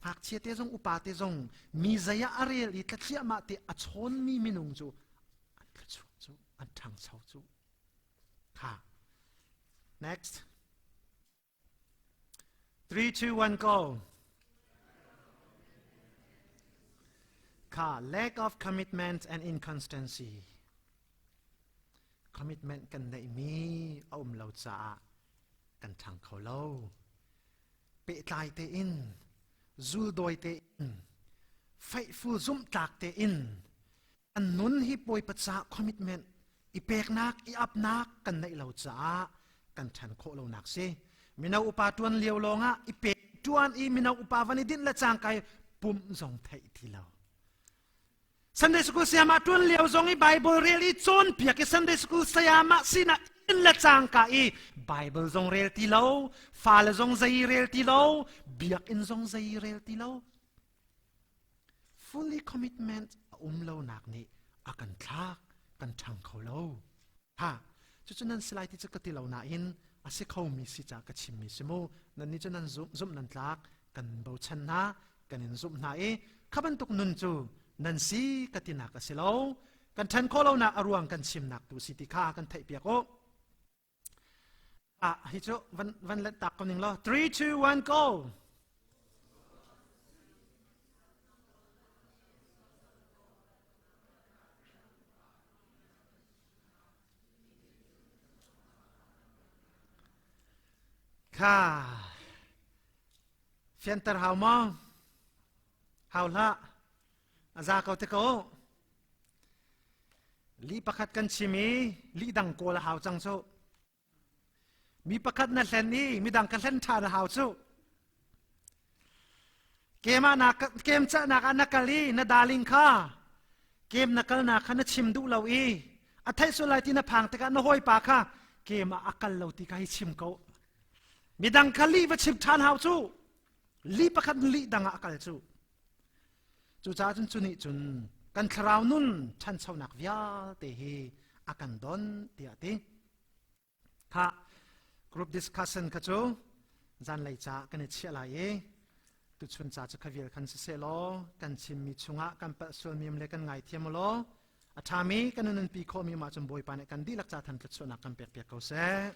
ngakchia te zong upa te zong mi zei ah a rel i tlathliahmah te a chawnmi minung cu an thluachuak cu an ṭhangcho cu. Kha. Next. 3, 2, 1, go. Kha, lack of commitment and inconstancy. Commitment kan neihmi a um lo caah kan ṭhang kho lo. Pehtlai tein, zuldawi tein, faithful zumhtlak tein, An nun hi Bawipa caah commitment, i peknak, i apnak kan neih lo caah kan ṭhan khawh lonak si. Mino upa ṭuan lio lawngah i pek ṭuan i mino upa van i dinh le cangkai pumh zong theih ti lo. Sunday school sayama ṭuan lio zong i Bible rel i cawnpiak i Sunday school sayama sinah in le cangka i Bible zong rel ti lo, fale zong zei rel ti lo, biakinn zong zei rel ti lo. Fully commitment a um lonak nih a kan thlak, kan ṭhang kho lo. Ha, cucu nan si lai ti cu ka ti lo nain a si khomi si ca ka chimmi si mu. Nan nih cu nan zumh, zumh nan tlak, kan bochan hna, kan in zumh hna i kha bantuk nun cu nan si ka tinak a si lo. Kan ṭhen khawh lonak a ruang kan chimnak tu si ti kha kan theihpiak u. Ah, hi cu van van let tak ko ning law. 3 2 1 go. Kha fianter hau maw? Hau hlah. A za ko te ko. Li pakhat kan chim i li dang kawl a hau cang cu. Mi pakhat na hlen i midang ka hlen ṭhan a hau cu. Kem ah na kem cahnak ah na kal i na darling kha kem na kalnak kha na chim duh lo i a theih sual lai ti na phang tikah na hawipa kha kem ah a kal lo ti kha hi chim ko. Midang kha lih va chim ṭhan hau cu. Li pakhat lih dang ah a kal cu. Cucaah cun cu nih cun kan thlarau nun ṭhanchonak vialte hi a kan don tiah a ti. Kha group discussion kha cu zanlei ca kan i chiah lai i tuchun ca cu kha vial khan siseh law kan chimmi chungah kan palh sualmi le kan ngaithiam u law a ṭhami kan nunpi khawhmi mah cun Bawipa nih kan dihlak ca than thluachuahnak kan pek piak ko seh.